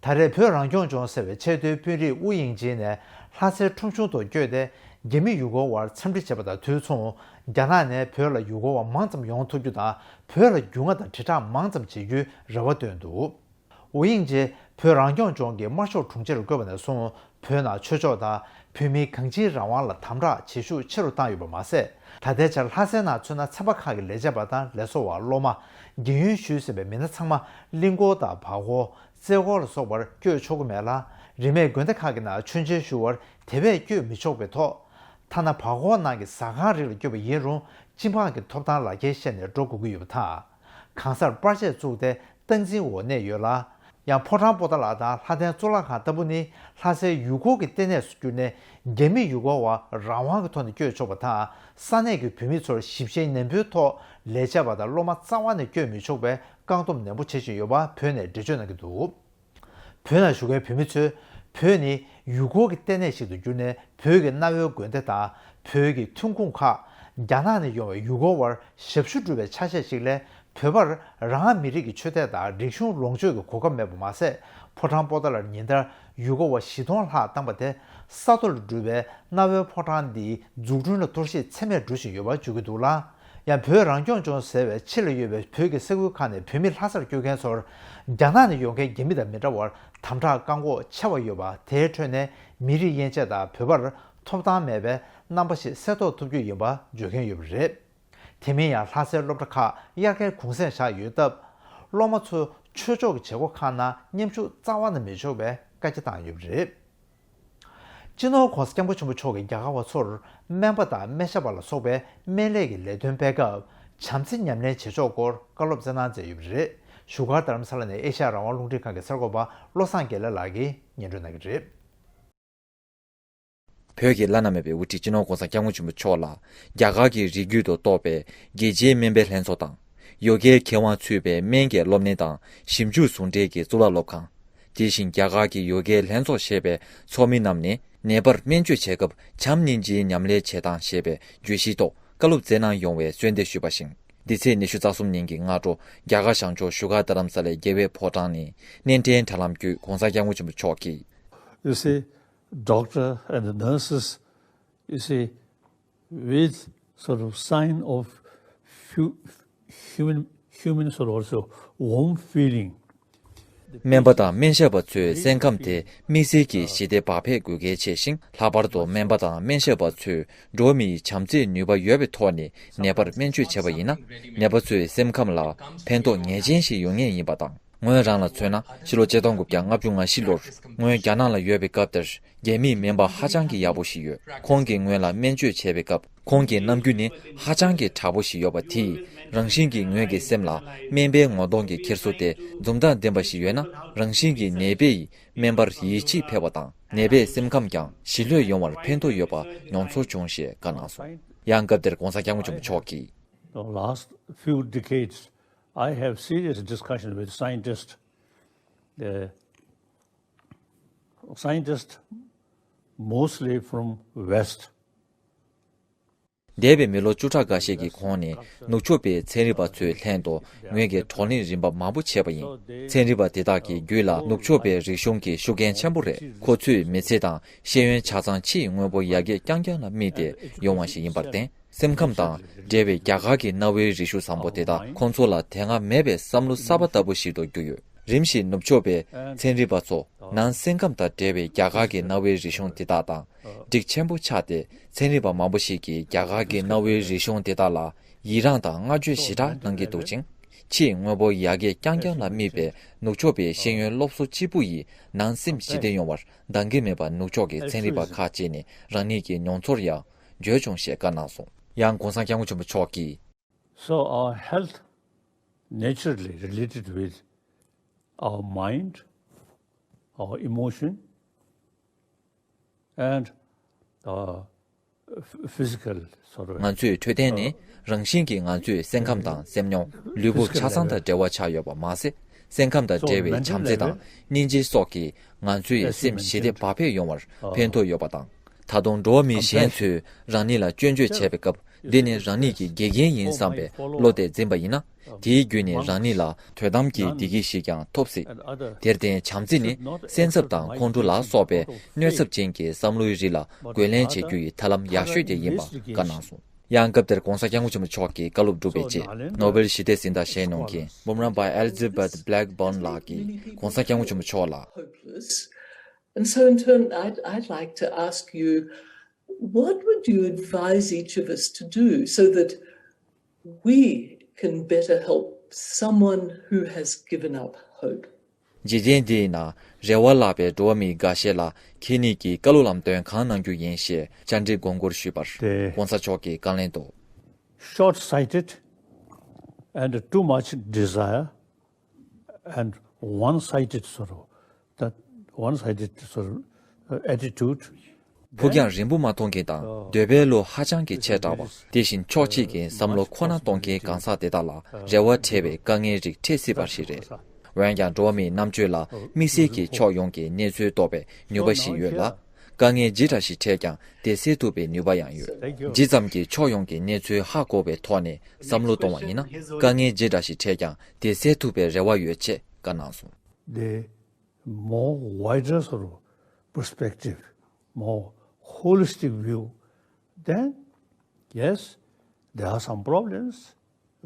ད་རེས་བོད་རང་སྐྱོང་ལྗོངས་ཟེར་བའི་ཆེས་མཐོའི་དཔོན་རིགས་ཨུ་ཡིང་ཅེ་ནས་ལྷ་སའི་ཁྲོམ་གཞུང་དུ་བསྐྱོད་དེ། རྒྱ་མི་ཡུལ་སྐོར་བར་འཚམས་འདྲི་བྱས་པ་དང་དུས་མཚུངས། རྒྱ་ནག་ནས་བོད་ལ་ཡུལ་སྐོར་བ་མང་ཙམ་ཡོང་ཐུབ་རྒྱུ་དང་། བོད་ལ་རྒྱུས་མངའ་དང་དྲིལ་བསྒྲགས་མང་ཙམ་བྱེད་རྒྱུའི་རེ་བ་བཏོན་འདུག། ཨུ་ཡིང་ཅེས་བོད་རང་སྐྱོང་ལྗོངས་ཀྱི་དམར་ཤོག་དྲུང་ཆེར་བསྐོས་པ་ནས་བཟུང་། བོད་ནང་ཆོས་ཕྱོགས་དང་བོད་མིའི་གང་ཅིའི་རང་དབང་ལ་དམ་དྲག་བྱེད་ཤུགས་ཆེ་རུ་བཏང་ཡོད་པ་མ་ཟད། ད་ལྟའི་ཆར་ལྷ་སའི་ནང་མཚོན་ན། ཚན་པ་ཁག་གི་ལས་བྱེད་པ་དང་ལས་བཟོ་བ། སློབ་མ། རྒན་ཡོལ་ཞུས་ཟིན་པའི་མི་སྣ་ཚང་མ་གླིང་སྐོར་དང་བར་སྐོར། རྩེ་སྐོར་ལ་སོགས་པར་བསྐྱོད་ཆོག་གི་མེད་ལ། རིས་མེད་དགོན་སྡེ་ཁག་གི་ནང་མཆོད་མཇལ་ཞུ་བར་དེ་བས་བསྐྱོད་མི་ཆོག་པའི་ཐོག། ཐ་ན་བར་སྐོར་ནང་གི་ཟ་ཁང་རིགས་ལ་བསྐྱོད་པ་ཡིན་རུང་། སྤྱི་འབངས་ཀྱི་ཐོབ་ཐང་ལག་ཁྱེར་བཤད་ནས་འགྲོ་དགོས་ཀྱི་ཡོད་པ་དང་། གང་སར་པར་ཆས་བཙུགས་ཏེ་སྟངས་འཛིན་འོག་གནས་ཡོད་ལ། ཡང་ཕོ་བྲང་པོ་ཏཱ་ལ་དང་ལྷ་ལྡན་གཙུག་ལག་ཁང་ལྟ་བུ་ནི་ལྷ་སའི་ཡུལ་སྐོར་གྱི་ལྟེ་གནས་སུ་གྱུར་ནས། རྒྱ་མི་ཡུལ་སྐོར་བ་རང་དབང་གི་ཐོག་ནས་བསྐྱོད་ཆོག་པ་དང་། ས་གནས་ཀྱི་བོད་མི་ཚོར་ཞིབ་བཤེར་ནན་པོའི་ཐོག་ལས་བྱེད་པ་དང་སློབ་མ་རྩ་བ་ནས་བསྐྱོད་མི་ཆོག་པའི་བཀག་སྡོམ་ནན་པོ་བྱེད་བཞིན་ཡོད་པ་བོད་ནས་འགྲེལ་བརྗོད་གནང་གི་འདུག། བོད་ནང་བཞུགས་མཁན་བོད་མི་ཚོས་བོད་ནི་ཡུལ་སྐོར་གྱི་ལྟེ་གནས་ཤིག་ཏུ་གྱུར་ནས། བོད་ཀྱི་གནའ་བོའི་དགོན་སྡེ་དང་བོད་ཀྱི་ཐོན་ཁུངས་ཁག་རྒྱ་ནག་ནས་ཡོང་བའི་ཡུལ་སྐོར་བར་ཞབས་ཞུ་སྒྲུབ་པའི་ཆ་ཤས་ཤིག་ལས། བོད་པར་རང་མི་རིགས་ཀྱི་ཆོས་དད་དང་རིག་གཞུང་ལོངས་སྤྱོད་ཀྱི་གོ་སྐབས་མེད་པ་མ་ཟད། ཕོ་བྲང་པོ་ཏཱ་ལར་ཉིན་ལྟར་ཡུལ་སྐོར་བ་བཞི་སྟོང་ལྷག་བཏང་པ་དེ། ས་རྡོ་ལས་གྲུབ་པའི་གནའ་བོའི་ཕོ་བྲང་འདིའི་འཛུགས་སྐྲུན་ལ་གཏོར་བཤིག་ཚད་མེད་འགྲོ་བཞིན་ཡོད་པ་བརྗོད་ཀྱི་འདུག་ལ། ཡང་བོད་རང་སྐྱོང་ལྗོངས་ཟེར་བའི་ཕྱི་ལ་ཡོད་པའི་བོད་ཀྱི་ས་ཁུལ་ཁག་ནས་བོད་མི་ལྷ་སར་བསྐྱོད་མཁན་ཚོར། རྒྱ་ནག་ནས་ཡོང་མཁན་རྒྱ་མི་དང་མི་འདྲ་བར་དམ་དྲག་བཀག་འགོག་ཆེ་བ་ཡོད་པ། དེའི་ཁྲོད་ནས་མི་རིགས་དབྱེ་འབྱེད་དང་བོད་པར་ཐོབ་ཐང་མེད་པའི་རྣམ་པ་ཞིག་གསལ་རྟོགས་ཐུབ་རྒྱུ་ཡིན་པ་བརྗོད་མཁན་ཡོད་པ་རེད། དེ་མིན་ཡང་ལྷ་སའི་སློབ་གྲྭ་ཁག་དབྱར་ཁའི་གུང་སེང་བཞག་ཡོད་སྟབས། སློབ་མ་ཚོ་ ཆོས་ཕྱོགས་ཀྱི་བྱེད་སྒོ་ཁག་ནང་མཉམ་ཞུགས་རྩ་བ་ནས་མི་ཆོག་པའི་བཀའ་རྒྱ་བཏང་ཡོད་པ་རེད། སྤྱི་ནོར་༧གོང་ས་༧སྐྱབས་མགོན་ཆེན་པོ་མཆོག་གིས་རྒྱ་གར་བ་ཚོར་སྨན་པ་དང་སྨན་ཞབས་པ་ལ་སོགས་པའི་སྨན་ལས་ཀྱི་ལས་དོན་སྤེལ་སྐབས་བྱམས་བརྩེ་ཉམས་ལེན་བྱེད་ཕྱོགས་སྐོར་བཀའ་སློབ་སྩལ་གནང་མཛད་ཡོད་པ་རེད། བཞུགས་སྒར་རྡ་རམ་ས་ལ་ནས་ཨེ་ཤ་ཡ་རང་དབང་རླུང་འཕྲིན་ཁང་གི་གསར་འགོད་པ་བློ་བཟང་དགེ་ལེགས་ལགས་ཀྱིས་སྙན་སྒྲོན་གནང་གི་རེད། བོད་ཀྱི་བླ་ན་མེད་པའི་དབུ་ཁྲིད་སྤྱི་ནོར་༧གོང་ས་༧སྐྱབས་མགོན་ཆེན་པོ་མཆོག་ལ་རྒྱ་གར་གྱི་རིགས་རྒྱུད་དུ་གཏོགས་པའི་རྒྱལ་སྤྱིའི་སྨན་པའི་ལྷན་ཚོགས་དང་། ཡོ་གའི་མཁས་དབང་ཚུད་པའི་སྨན་གྱི་སློབ་གཉེར་དང་ཞིབ་འཇུག་ཟུང་འབྲེལ་གྱི་གཙུག་ལག་སློབ་ཁང་། དེ་བཞིན་རྒྱ་གར་གྱི་ཡོ་གའི་ལྷན་ཚོགས་ཞེས་པའི་ཚོགས་མི་རྣམས་ནས་ནད་པར་སྨན་བཅོས་བྱེད་སྐབས་བྱམས་སྙིང་རྗེའི་ཉམས་ལེན་བྱེད་སྟངས་ཞེས་པའི་བརྗོད་གཞིའི་ཐོག་བཀའ་སློབ་སྩལ་གནང་ཡོང་བའི་གསོལ་འདེབས་ཞུས་པ་བཞིན། འདི་ཚེས་ཉི་ཤུ་རྩ་གསུམ་ཉིན་གྱི་སྔ་དྲོ་རྒྱ་གར་བྱང་ཕྱོགས་བཞུགས་སྒར་རྡ་རམ་ས་ལའི་རྒྱལ་བའི་ཕོ་བྲང་ནས་སྣེ་འདྲེན་དྲ་ལམ་བརྒྱུད་༧གོང་ས་༧སྐྱབས་མགོན་ཆེན་པོ་མཆོག་གིས། You see, doctor and the nurses, you see, with sort of sign of hu- human, human sort of also warm feeling. སྨན་པ་དང་སྨན་ཞབས་པ་ཚོའི་སེམས་ཁམས་དེ་དམིགས་བསལ་གྱི་ཞི་བདེ་བག་ཕེབས་དགོས་གལ་ཆེ་ཞིང་། ལྷག་པར་དུ་སྨན་པ་དང་སྨན་ཞབས་པ་ཚོས་འགྲོ་བ་མིའི་བྱམས་བརྩེའི་ནུས་པ་ཡོད་པའི་ཐོག་ནས་ནད་པར་སྨན་བཅོས་བྱས་པ་ཡིན་ན། ནད་པ་ཚོའི་སེམས་ཁམས་ལ་ཕན་ཐོགས་ངེས་ཅན་ཞིག་ཡོང་ངེས་ཡིན་པ་དང་། ངོས་རང་ལ་མཚོན་ན། ཕྱི་ལོ་ཆིག་སྟོང་དགུ་བརྒྱ་ལྔ་བཅུ་ང་བཞི་ལོར་ངོས་རྒྱ་ནག་ལ་ཡོད་པའི་སྐབས་དེར། རྒྱ་མིའི་སྨན་པ་ཧ་ཅང་གི་ཡག་པོ་ཞིག་ཡོད། ཁོང་གིས་ངོས་ལ་སྨན་བཅོས་བྱས་པའི་སྐབས། ཁོང་གི་རྣམ་འགྱུར་ནི་ཧ་ཅང་གི་དྲག་པོ་ཞིག་ཡོད་པ་དེས། རང་བཞིན་གྱིས་ངོས་ཀྱི་སེམས་ལ་སྨན་པའི་ངོ་གདོང་གི་འཁྱེར་སོ་དེ་འཛུམ་མདངས་ལྡན་པ་ཞིག་ཡོད་ན། རང་བཞིན་གྱིས་ནད་པ་ཡི་སྨན་པར་ཡིད་ཆེས་འཕེལ་བ་དང་། ནད་པའི་སེམས་ཁམས་ཀྱང་ཞི་ལྷོད་ཡོང་བར་ཕན་ཐོགས་ཡོད་པ་མྱོང་ཚོར་བྱུང་ཞེས་བཀའ་གནང་སོང་། ཡང་སྐབས་དེར་༧གོང་ས་༧སྐྱབས་མགོན་ཆེན་པོ་མཆོག་གིས། The last few decades, I have serious discussion with scientists, uh, scientists mostly from West. འདས་པའི་མི་ལོ་བཅུ་ཕྲག་འགའ་ཤས་ཀྱི་གོང་ནས་ནུབ་ཕྱོགས་པའི་ཚན་རིག་པ་ཚོའི་ལྷན་དུ་ངོས་ཀྱིས་བགྲོ་གླེང་རིམ་པ་མང་པོ་བྱས་པ་ཡིན། ཚན་རིག་པ་དེ་དག་གི་རྒྱུད་ལ་ནུབ་ཕྱོགས་པའི་རིག་གཞུང་གི་ཤུགས་རྐྱེན་ཆེན་པོ་རེད། ཁོ་ཚོའི་མི་ཚེ་དང་ཤེས་ཡོན་ཆ་ཚང་ཕྱིའི་དངོས་པོ་ཡར་རྒྱས་རྐྱང་རྐྱང་ལ་དམིགས་ཏེ་ཡོང་བ་ཞིག་ཡིན་པར་བརྟེན། སེམས་ཁམས་དང་འབྲེལ་བའི་རྒྱ་གར་གྱི་གནའ་བོའི་རིག་གཞུང་བཟང་པོ་དེ་དག་ཁོང་ཚོ་ལ་དེ་སྔ་མེད་པའི་བསམ་བློ་གསར་པ་ལྟ་བུ་ཞིག་ཏུ་གྱུར་ཡོད། རིམ་བཞིན་ནུབ་ཕྱོགས་པའི་ཚན་རིག་པ་ཚོ་ནང་སེམས་ཁམས་དང་འབྲེལ་བའི་རྒྱ་གར་གྱི་གནའ་བོའི་རིག་གཞུང་དེ་དག་དང་འགྲིག་ཆེན་པོ་ཆགས་ཏེ། ཚན་རིག་པ་མང་པོ་ཞིག་གིས་རྒྱ་གར་གྱི་གནའ་བོའི་རིག་གཞུང་དེ་དག་ལ་ཡི་རངས་དང་བསྔགས་བརྗོད་ཞེ་དྲག་གནང་གི་འདུག་ཅིང་། ཕྱིའི་དངོས་པོ་ཡར་རྒྱས་རྐྱང་རྐྱང་ལ་དམིགས་པའི་ནུབ་ཕྱོགས་པའི་ཤེས་ཡོན་སློབ་གསོ་གཅིག་པུ་ཡིས་ནང་སེམས་ཞི་བདེ་ཡོང་བར་འདང་གི་མེད་པ་ནུབ་ཕྱོགས་ཀྱི་ཚན་རིག་པ་ཁག་ཅིག་ནས་རང་ཉིད་ཀྱི་མྱོང་ཚོར་ཡང་བརྗོད་བྱུང་ཞེས་བཀའ་གནང་སོང་། ཡང་༧གོང་ས་༧སྐྱབས་མགོན་ཆེན་པོ་མཆོག་གིས། So our health naturally related with our mind, our emotion, and uh, physical sort of. ང་ཚོའི་འཕྲོད་བསྟེན་ནི་རང་བཞིན་གྱིས་ང་ཚོའི་སེམས་ཁམས་དང་སེམས་མྱོང་། ལུས་པོ་ཆ་ཚང་དང་འབྲེལ་བ་ཆགས་ཡོད་པ་མ་ཟད། སེམས་ཁམས་དང་འབྲེལ་བའི་བྱམས་བརྩེ་དང་སྙིང་རྗེ་སོགས་ཀྱིས་ང་ཚོའི་སེམས་ཞི་བདེ་བག་ཕེབས་ཡོང་བར་ཕན་ཐོགས་ཡོད་པ་དང་། ད་དུང་འགྲོ་བ་མི་གཞན་ཚོས་རང་ཉིད་ལ་སྐྱོན་བརྗོད་བྱས་པའི་སྐབས། འདི་ནི་རང་ཉིད་ཀྱི་དགེ་རྒན་ཡིན་བསམ་པའི་བློ་དེ་འཛིན་པ་ཡིན་ན། དེའི་བརྒྱུད་ནས་རང་ཉིད་ལ་དོན་དམ་གྱི་བདེ་སྐྱིད་ཞིག་ཀྱང་ཐོབ་སྲིད། དེར་བརྟེན་བྱམས་བརྩེ་ནི་སེམས་འཚབ་དང་ཁོང་ཁྲོ་ལ་སོགས་པའི་གནོད་ཚབས་ཅན་གྱི་བསམ་བློའི་རིགས་ལ་རྒོལ་ལན་བྱེད་རྒྱུ་ཡི་ཐབས་ལམ་ཡག་ཤོས་དེ་ཡིན་པ་བཀའ་གནང་སོང་། ཡང་སྐབས་དེར་༧གོང་ས་༧སྐྱབས་མགོན་ཆེན་པོ་མཆོག་གིས་བཀའ་སློབ་བསྒྲུབས་པའི་རྗེས། ནོ་བེལ་ཞི་བདེ་གཟེངས་རྟགས་བཞེས་གནང་མཁན་Bumrungrad by Elizabeth Blackburn ལགས་ཀྱིས་༧གོང་ས་༧སྐྱབས་མགོན་ཆེན་པོ་མཆོག་ལ། Hopeless. And so, in turn, I'd, I'd like to ask you, what would you advise each of us to do so that we can better help someone who has given up hope? འཇིག་རྟེན་འདིའི་ནང་རེ་བ་བརླག་པའི་འགྲོ་བ་མི་འགའ་ཤས་ལ་ཁྱེད་ཉིད་ཀྱིས་བཀའ་སློབ་ལམ་སྟོན་གང་གནང་རྒྱུ་ཡིན་ཞེས་བཅར་འདྲི་དགོངས་སྐོར་ཞུས་པར། ཏེ། ༸གོང་ས་མཆོག་གིས་བཀའ་ལན་དུ། Short-sighted and too much desire and one-sided sort of, that one-sided sort of, uh, attitude. ཕུགས་རྒྱང་རིང་པོ་མ་མཐོང་མཁན་དང་འདོད་པའི་བློ་ཧ་ཅང་གི་ཆེ་དྲགས་པ། དེ་བཞིན་ཕྱོགས་གཅིག་གི་བསམ་བློ་ཁོ་ན་གཏོང་མཁན་གང་ཟག་དེ་དག་ལ་རེ་བ་བྲལ་བའི་དཀའ་ངལ་རིགས་འཕྲད་སྲིད་པ་ཞིག་རེད། འོན་ཀྱང་འགྲོ་བ་མིའི་རྣམ་དཔྱོད་ལ་དམིགས་བསལ་གྱི་ཕྱོགས་ཡོངས་ཀྱི་གནས་ཚུལ་རྟོགས་པའི་ནུས་པ་ཞིག་ཡོད་ལ། དཀའ་ངལ་ཇི་འདྲ་ཞིག་འཕྲད་ཀྱང་དེ་སེལ་ཐུབ་པའི་ནུས་པ་ཡང་ཡོད། ཇི་ཙམ་གྱིས་ཕྱོགས་ཡོངས་ཀྱི་གནས་ཚུལ་ཧ་གོ་བའི་ཐོག་ནས་བསམ་བློ་གཏོང་བ་ཡིན་ན། དཀའ་ངལ་ཇི་འདྲ་ཞིག་འཕྲད་ཀྱང་དེ་སེལ་ཐུབ་པའི་རེ་བ་ཡོད་ཅེས་བཀའ་གནང་སོང་། The more wider sort of perspective, more holistic view, then yes, there are some problems,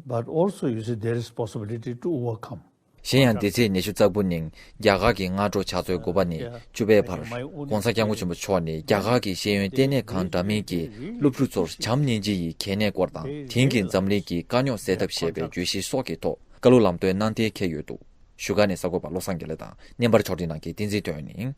but also, you see, there is possibility to overcome. གཞན་ཡང་འདི་ཚེས་ཉི་ཤུ་རྩ་དགུ་ཉིན་རྒྱ་གར་གྱི་སྔ་དྲོ་ཕྱག་ཚོད་དགུ་པ་ནས་བཅུ་པའི་བར་༸གོང་ས་༸སྐྱབས་མགོན་ཆེན་པོ་མཆོག་ནས་རྒྱ་གར་གྱི་ཤེས་ཡོན་ལྟེ་གནས་ཁང་འདྲ་མིན་གྱི་སློབ་ཕྲུག་ཚོར་བྱམས་སྙིང་རྗེ་ཡི་གལ་གནད་སྐོར་དང་། དེང་གི་འཛམ་གླིང་གི་དཀའ་རྙོག་སེལ་ཐབས་ཞེས་པའི་བརྗོད་གཞི་སོགས་ཀྱི་ཐོག་བཀའ་སློབ་ལམ་སྟོན་གནང་གཏན་འཁེལ་ཡོད་འདུག། བཞུགས་སྒར་ནས་གསར་འགོད་པ་བློ་བཟང་དགེ་ལེགས་དང་། བརྙན་པར་ཕྱོགས་སྒྲིག་གནང་མཁན་བསྟན་འཛིན་དོན་ཡིན།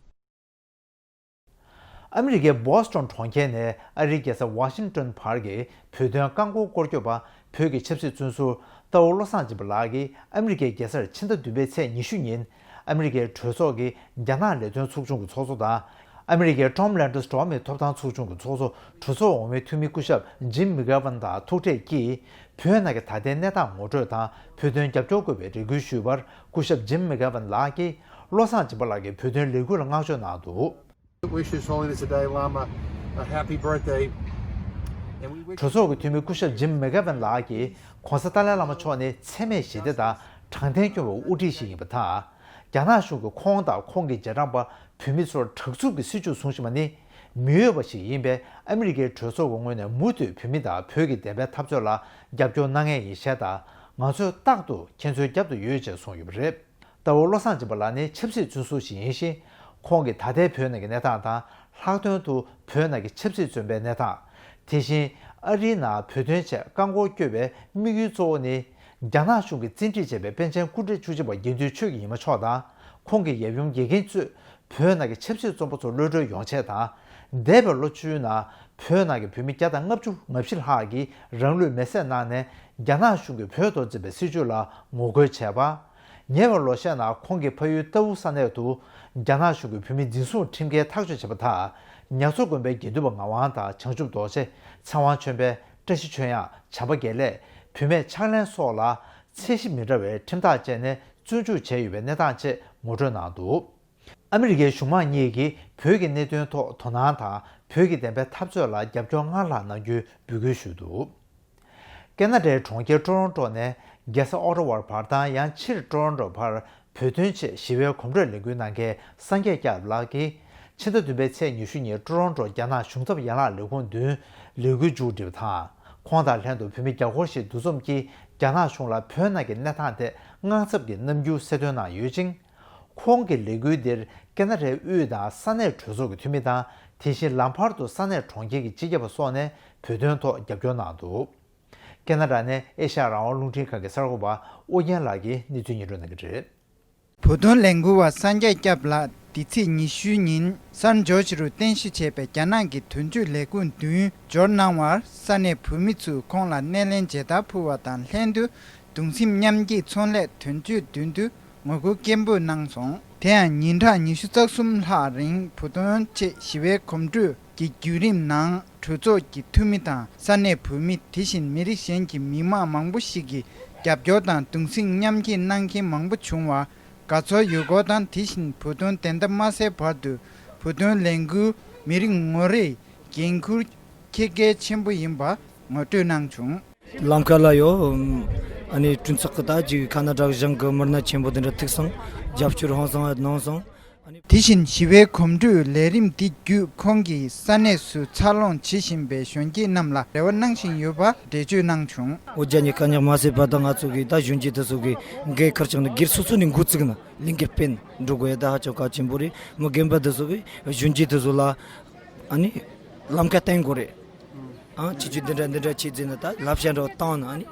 ཨ་མི་རི་ཀའི་བྷོ་སི་ཊོན་གྲོང་ཁྱེར་ནས་ཨ་རིའི་རྒྱལ་ས་ཝ་ཤིང་ཏོན་བར་གྱི་བོད་དོན་རྐང་འཁོར་སྐོར་སྐྱོད་པ། བོད་ཀྱི་ཆབ་སྲིད་བཙོན་ཟུར་རྟ་བོ་བློ་བཟང་སྦྱིན་པ་ལགས་ཀྱིས་ཨ་མི་རི་ཀའི་རྒྱལ་སར་ཕྱི་ཟླ་བདུན་པའི་ཚེས་ཉི་ཤུ་ཉིན་ཨ་མི་རི་ཀའི་གྲོས་ཚོགས་ཀྱི་རྒྱ་ནག་ལས་དོན་ཚོགས་ཆུང་གི་ཚོགས་གཙོ་དང་། ཨ་མི་རི་ཀའི་ཊོམ་ལན་ཌར་འགྲོ་བ་མིའི་ཐོབ་ཐང་ཚོགས་ཆུང་གི་ཚོགས་གཙོ། གྲོས་ཚོགས་འོག་མའི་འཐུས་མི་སྐུ་ཞབས་ཇིམ་མི་གྷེ་ཝན་དང་ཐུག་འཕྲད་ཀྱིས། བོད་ནང་གི་ད་ལྟའི་གནས་སྟངས་ངོ་སྤྲོད་དང་། བོད་དོན་རྒྱབ་སྐྱོར་དགོས་པའི་རེ་སྐུལ་ཞུས་པར། སྐུ་ཞབས་ཇིམ་མི་གྷེ་ཝན་ལགས་ཀྱིས་བློ་བཟང་སྦྱིན་པ་ལགས་ཀྱི་བོད་དོན་ལས་འགུལ་ལ་བསྔགས་བརྗོད་གནང་འདུག། Wish His Holiness the Dalai Lama a happy birthday. And we wish གྲོས་ཚོགས་ཀྱི་འཐུས་མི་སྐུ་ཞབས་ཇིམ་མི་གྷེ་ཝན་ལགས་ཀྱིས། ྋགོང་ས་ཏཱ་ལའི་བླ་མ་མཆོག་ནི་འཚེ་མེད་ཞི་བདེ་དང་དྲང་བདེན་སྐྱོང་བའི་དབུ་ཁྲིད་ཞིག་ཡིན་པ་དང་། རྒྱ་ནག་གཞུང་གིས་ཁོང་དང་ཁོང་གི་རྗེས་འབྲང་པ་བོད་མི་ཚོར་དྲག་རྩུབ་ཀྱི་སྲིད་བྱུས་བཟུང་བཞིན་པ་ནི་མི་འོས་པ་ཞིག་ཡིན་པས། ཨ་མི་རི་ཀའི་གྲོས་ཚོགས་ཀྱི་ངོས་ནས་མུ་མཐུད་བོད་མི་དང་བོད་ཀྱི་བདེན་པའི་འཐབ་རྩོད་ལ་རྒྱབ་སྐྱོར་གནང་མཁན་ཡིན་ཞེས་དང་། ང་ཚོས་རྟག་ཏུ་ཁྱེད་ཚོའི་རྒྱབ་ཏུ་ཡོད་ཅེས་གསུངས་ཡོད་པ་རེད། རྟ་བོ་བློ་བཟང་སྦྱིན་པ་ལགས་ནི་ཆབ་སྲིད་བཙོན་ཟུར་ཞིག་ཡིན་ཞིང་། ཁོང་གིས་ད་ལྟའི་བོད་ནང་གི་གནས་སྟངས་དང་། ལྷག་དོན་དུ་བོད་ནང་གི་ཆབ་སྲིད་བཙོན་པའི་གནས་སྟངས། དེ་བཞིན་ཨ་རིའི་ནང་བོད་དོན་ཆེད་རྐང་འཁོར་བསྐྱོད་པའི་དམིགས་ཡུལ་གཙོ་བོ་ནི། རྒྱ་ནག་གཞུང་གིས་བཙན་ཁྲིད་བྱས་པའི་པཎ་ཆེན་སྐུ་ཕྲེང་བཅུ་གཅིག་པ་དགེ་འདུན་ཆོས་ཀྱི་ཉི་མ་མཆོག་དང་། ཁོང་གི་ཡབ་ཡུམ་དགེ་རྒན་གཙོས་བོད་ནང་གི་ཆབ་སྲིད་བཙོན་པ་ཚོ་གློད་གྲོལ་ཡོང་ཆེད་དང་། འདས་པའི་ལོ་བཅུའི་ནང་བོད་ནང་གི་བོད་མི་བརྒྱ་དང་ལྔ་བཅུ་ང་བཞི་ལྷག་གིས་རང་ལུས་མེར་སྲེག་གནང་ནས། རྒྱ་ནག་གཞུང་གིས་བོད་ཐོག་འཛིན་པའི་སྲིད་བྱུས་ལ་ངོ་རྒོལ་བྱས་པ། ཉེ་བའི་ལོ་ཤས་ནང་ཁོང་གི་ཕ་ཡུལ་རྟའུ་ས་གནས་དུ་རྒྱ་ནག་གཞུང་གིས་བོད་མི་འཛིན་བཟུང་ཁྲིམས་འགལ་ཐག་གཅོད་བྱས་པ་དང་། ཉ་མཚོ་དགོན་པའི་དགེ་འདུན་པ་ངག་དབང་དང་བྱང་ཆུབ་རྡོ་རྗེ། ཚེ་དབང་ཆོས་འཕེལ། བཀྲ་ཤིས་ཆོས་དབྱངས། བྱམས་པ་དགེ་ལེགས། བུད་མེད་ཕྱག་ལེན་སོགས་ལ་ཚད་གཞི་མི་འདྲ་བའི་ཁྲིམས་ཐག་བཅད་ནས་བཙོན་འཇུག་བྱས་ཡོད་པའི་གནས་སྟངས་བཅས་ངོ་སྤྲོད་གནང་འདུག། ཨ་མི་རི་ཀའི་གཞུང་མང་གཉིས་ཀྱིས་བོད་ཀྱི་གནད་དོན་ཐོག་དོ་སྣང་དང་། བོད་ཀྱི་བདེན་པའི་འཐབ་རྩོད་ལ་རྒྱབ་སྐྱོར་སྔར་ལྷག་གནང་རྒྱུའི་འབོད་སྐུལ་ཞུས་འདུག། ཀེ་ན་ཌའི་གྲོང་ཁྱེར་ཀྲོ་རོན་ཀྲོ་ནས་རྒྱལ་ས་ཨོ་ཊ་ཝར་བར་དང་། ཡང་ཕྱིར་ཀྲོ་རོན་ཀྲོ་བར་བོད་དོན་ཆེད་ཞི་བའི་གོམ་བགྲོད་ལས་འགུལ་གནང་མཁན་སངས་རྒྱས་སྐྱབས་ལགས་ཀྱིས། ཕྱི་ཟླ་བདུན་པའི་ཚེས་ཉི་ཤུ་ཉིན་ཀྲོ་རོན་ཀྲོ་རྒྱ་ནག་གཞུང་ཚབ་ཡན་ལག་ལས་ཁུངས་མདུན་ལས་འགུལ་མཇུག་བསྒྲིལ་བ་དང་། ཁོང་དང་ལྷན་དུ་བོད་མི་བརྒྱ་སྐོར་ཞིག་འདུ་འཛོམས་ཀྱིས་རྒྱ་ནག་གཞུང་ལ་བོད་ནང་གི་གནས་སྟངས་ཐད་དངངས་འཚབ་ཀྱི་རྣམ་འགྱུར་གསལ་སྟོན་གནང་ཡོད་ཅིང་། ཁོང་གི་ལས་འགུལ་འདིར་ཀེ་ན་ཌའི་དབུས་དང་ས་གནས་གྲོས་ཚོགས་ཀྱི་འཐུས་མི་དང་། དེ་བཞིན་ལམ་བར་དུ་ས་གནས་གྲོང་ཁྱེར་གྱི་སྤྱི་ཁྱབ་པ་སོགས་ནས་བོད་དོན་ཐོག་རྒྱབ་སྐྱོར་གནང་འདུག། ཀེ་ན་ཌ་ནས་ཨེ་ཤ་ཡ་རང་དབང་རླུང་འཕྲིན་ཁང་གི་གསར་འགོད་པ་ཨོ་རྒྱན་ལགས་ཀྱིས་གནས་ཚུལ་སྙན་སྒྲོན་གནང་གི་རེད། བོད་དོན་ལས་འགུལ་བ་སངས་རྒྱས་སྐྱབས་ལགས་འདི་ཚེས་ཉི་ཤུ་ཉིན་སན་ཇོར་ཇི་རུ་རྟེན་གཞི་བྱས་པའི་རྒྱ་ནག་གི་དོན་གཅོད་ལས་ཁུངས་མདུན་འབྱོར་གནང་བར་ས་གནས་བོད་མི་ཚོས་ཁོང་ལ་སྣེ་ལེན་མཇལ་དར་ཕུལ་བ་དང་ལྷན་དུ། གདུང་སེམས་མཉམ་སྐྱེད་ཚོང་ལས་དོན་གཅོད་མདུན་དུ་ངོ་རྒོལ་སྐད་འབོད་གནང་སོང་། དེ་ཡང་ཉིན་གྲངས་ཉི་ཤུ་རྩ་གསུམ་ལྷག་རིང་བོད་དོན་ཆེད་ཞི་བའི་གོམ་བགྲོད་ཀྱི་བརྒྱུད་རིམ་ནང་གྲོས་ཚོགས་ཀྱི་འཐུས་མི་དང་ས་གནས་བོད་མི། དེ་བཞིན་མི་རིགས་གཞན་གྱི་མི་མང་མང་པོ་ཞིག་གིས་རྒྱབ་སྐྱོར་དང་གདུང་སེམས་མཉམ་སྐྱེད་གནང་མཁན་མང་པོ་བྱུང་བར་དགའ་ཚོར་ཡོད་སྐོར་དང་། དེ་བཞིན་བོད་དོན་བདེན་མཐའ་མ་གསལ་བར་དུ་བོད་དོན་ལས་འགུལ་མི་རིགས་ངོ་རེའི་འགན་འཁུར་འཁྱེར་གལ་ཆེན་པོ་ཡིན་པ་ངོ་སྤྲོད་གནང་བྱུང་། ལམ་ཁ་ལ་ཡོད། ཨ་ནི་དྲུང་འཚོ་གི་ད་ཅིག་ཁ་ན་ཌ་གཞུང་གི་མི་སྣ་ཆེན་པོ་དེ་འདྲ་ཐུག་སོང་། རྒྱབ་སྐྱོར་ཧང་སང་གནང་སོང་། ཨ་ནི། དེ་བཞིན་ཞི་བའི་གོམ་བགྲོད་ལས་རིམ་འདི་བརྒྱུད་ཁོང་གིས་ས་གནས་སུ་འཚར་ལོངས་བྱེད་བཞིན་པའི་གཞོན་སྐྱེས་རྣམས་ལ་རེ་བ་གནང་བཞིན་ཡོད་པ་འགྲེལ་བརྗོད་གནང་བྱུང་། ཨོ་རྒྱན་ཉི་ཁ་ཉག་མ་ཟད་པ་དང་ང་ཚོ་གི་ད་གཞོན་སྐྱེས་དེ་ཚོ་གི་འགན་ཁུར་བྱུང་ནས་སྒེར་སོ་སོ་ནས་འགོ་བཙུགས་ན་ལས་འགུལ་སྤེལ་འགྲོ་དགོས་ཡ་ད་ཧ་ཅང་གལ་ཆེན་པོ་རེད། མི་རྒན་པ་དེ་ཚོ་གི་གཞོན་སྐྱེས་དེ་ཚོ་ལ་ཨ་ནི་ལམ་ཁ་བསྟན་དགོས་རེད། ཨང་ཁྱེད་ཚོས་འདི་འདྲ་འདི་འདྲ་བྱས་ཟིན་ན་ད་བསླབ་བྱ་འདྲ་བོ་བཏང་ན་ཨ་ནི་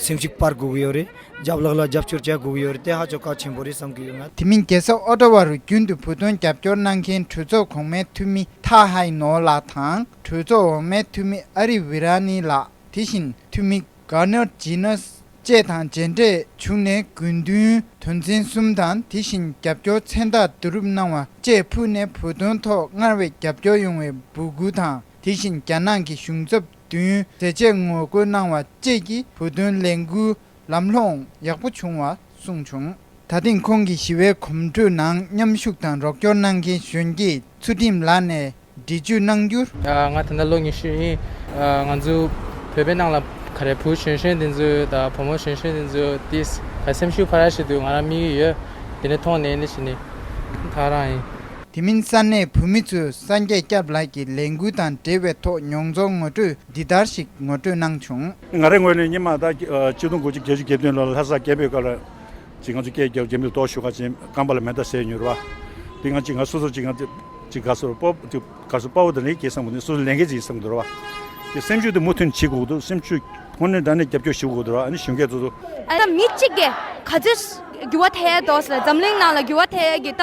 སེམས་ཤུགས་སྤར་དགོས་ཀྱི་ཡོད་རེད། རྒྱབ་ལོགས་ལ་རྒྱབ་སྐྱོར་བྱ་དགོས་ཀྱི་ཡོད་རེད། དེ་ཧ་ཅང་གལ་ཆེན་པོ་རེད་བསམ་གྱི་ཡོད་ང་། དེ་མིན་རྒྱལ་ས་ཨོ་ཊ་ཝ་རུ་རྒྱུན་དུ་བོད་དོན་རྒྱབ་སྐྱོར་གནང་མཁན་གྲོས་ཚོགས་གོང་མའི་འཐུས་མི་ཐ་ཧའི་ནོ་ལགས་དང་གྲོས་ཚོགས་འོག་མའི་འཐུས་མི་ཨ་རི་ཝི་ར་ནི་ལགས། དེ་བཞིན་འཐུས་མི་གྷར་ནར་ཇི་ནས་བཅས་དང་མཇལ་འཕྲད་བྱུང་ནས་དགོས་འདུན་དོན་ཚན་གསུམ་དང་དེ་བཞིན་རྒྱབ་སྐྱོར་མཚན་རྟགས་བསྡུ་རུབ་གནང་བ་བཅས་ཕུལ་ནས་བོད་དོན་ཐོག་སྔར་བས་རྒྱབ་སྐྱོར་ཡོང་བའི་འབོད་སྐུལ་དང་དེ་བཞིན་རྒྱ་ནག་གི་གཞུང་ཚབ་མདུན་མཛད་རྗེས་ངོ་རྒོལ་གནང་བ་བཅས་ཀྱིས་བོད་དོན་ལས་འགུལ་ལམ་ལྷོང་ཡག་པོ་བྱུང་བ་གསུངས་བྱུང་། ད་ཐེངས་ཁོང་གི་ཞི་བའི་གོམ་བགྲོད་ནང་མཉམ་ཞུགས་དང་རོགས་སྐྱོར་གནང་མཁན་གཞོན་སྐྱེས་ཚུལ་ཁྲིམས་ལགས་ནས་འགྲེལ་བརྗོད་གནང་རྒྱུར། ང་ད་ལྟ་ལོ་ཉི་ཤུ་ཡིན། ང་ཚོ་བོད་པའི་ནང་ལ་ག་རེ་བུ་གཞོན་གཞོན་དེ་ཚོ་དང་བུ་མོ་གཞོན་གཞོན་དེ་ཚོ་ཏིས་ག་སེམས་ཤུགས་འཕར་ཞིག་འདུག་ང་རང་དམིགས་ཀྱི་ཡོད། དེ་ནས་མཐོང་ནས་ནི་ཞི་ནི་ཐག་རང་ཡིན། དེ་མིན་ས་གནས་བོད་མི་ཚོས་སངས་རྒྱས་སྐྱབས་ལགས་ཀྱི་ལས་འགུལ་དང་འབྲེལ་བའི་ཐོག་མྱོང་ཚོར་ངོ་སྤྲོད་འདི་ལྟར་ཞིག་ངོ་སྤྲོད་གནང་བྱུང་། ང་རའི་ངོས་ནས་སྔོན་མ་ད་ཆིག་སྟོང་དགུ་བརྒྱ་བརྒྱད་ཅུ་གྱ་བདུན་ལོ་ལ་ལྷ་ས་རྒྱལ་པོའི་སྐབས་ལ་ཅིག་ང་ཚོ་སྐད་རྒྱབ་རྒྱབ་མི་ཏོག་ཞུ་ཁ་ཅིག་རྐང་པ་ལ་མེ་མདའ་བསད་ཉོར་བ། དེ་ང་ཅིག་ང་སོ་སོ་ཅིག་ང་ཅིག་ག་སོ་སྤོབས་ཅིག་ག་སོ་དཔའ་བོ་དང་ལས་ཀྱི་བསམ་གི་འདུག་སོ་སོ་ལས་འགན་ཅིག་བསམ་གི་འདུག་ར་བ། དེ་སེམས་ཤུགས་དེ་མུ་མཐུད་བྱེད་དགོས་འདུག་སེམས་ཤུགས་དངོས་གནས་དྲང་གནས་རྒྱབ་སྐྱོར་ཞུ་དགོས་འདུག་ར་ཨ་ནི་གཞོན་སྐྱེས་ཚོ་ཚོ། ཨ་ད་མི་གཅིག་གིས་ག་ཚོད་ འགྱུར་བ་ཐེབས་འདུག་ཟེར། འཛམ་གླིང་ནང་ལ་འགྱུར་བ་ཐེབས་ཀྱི་ད་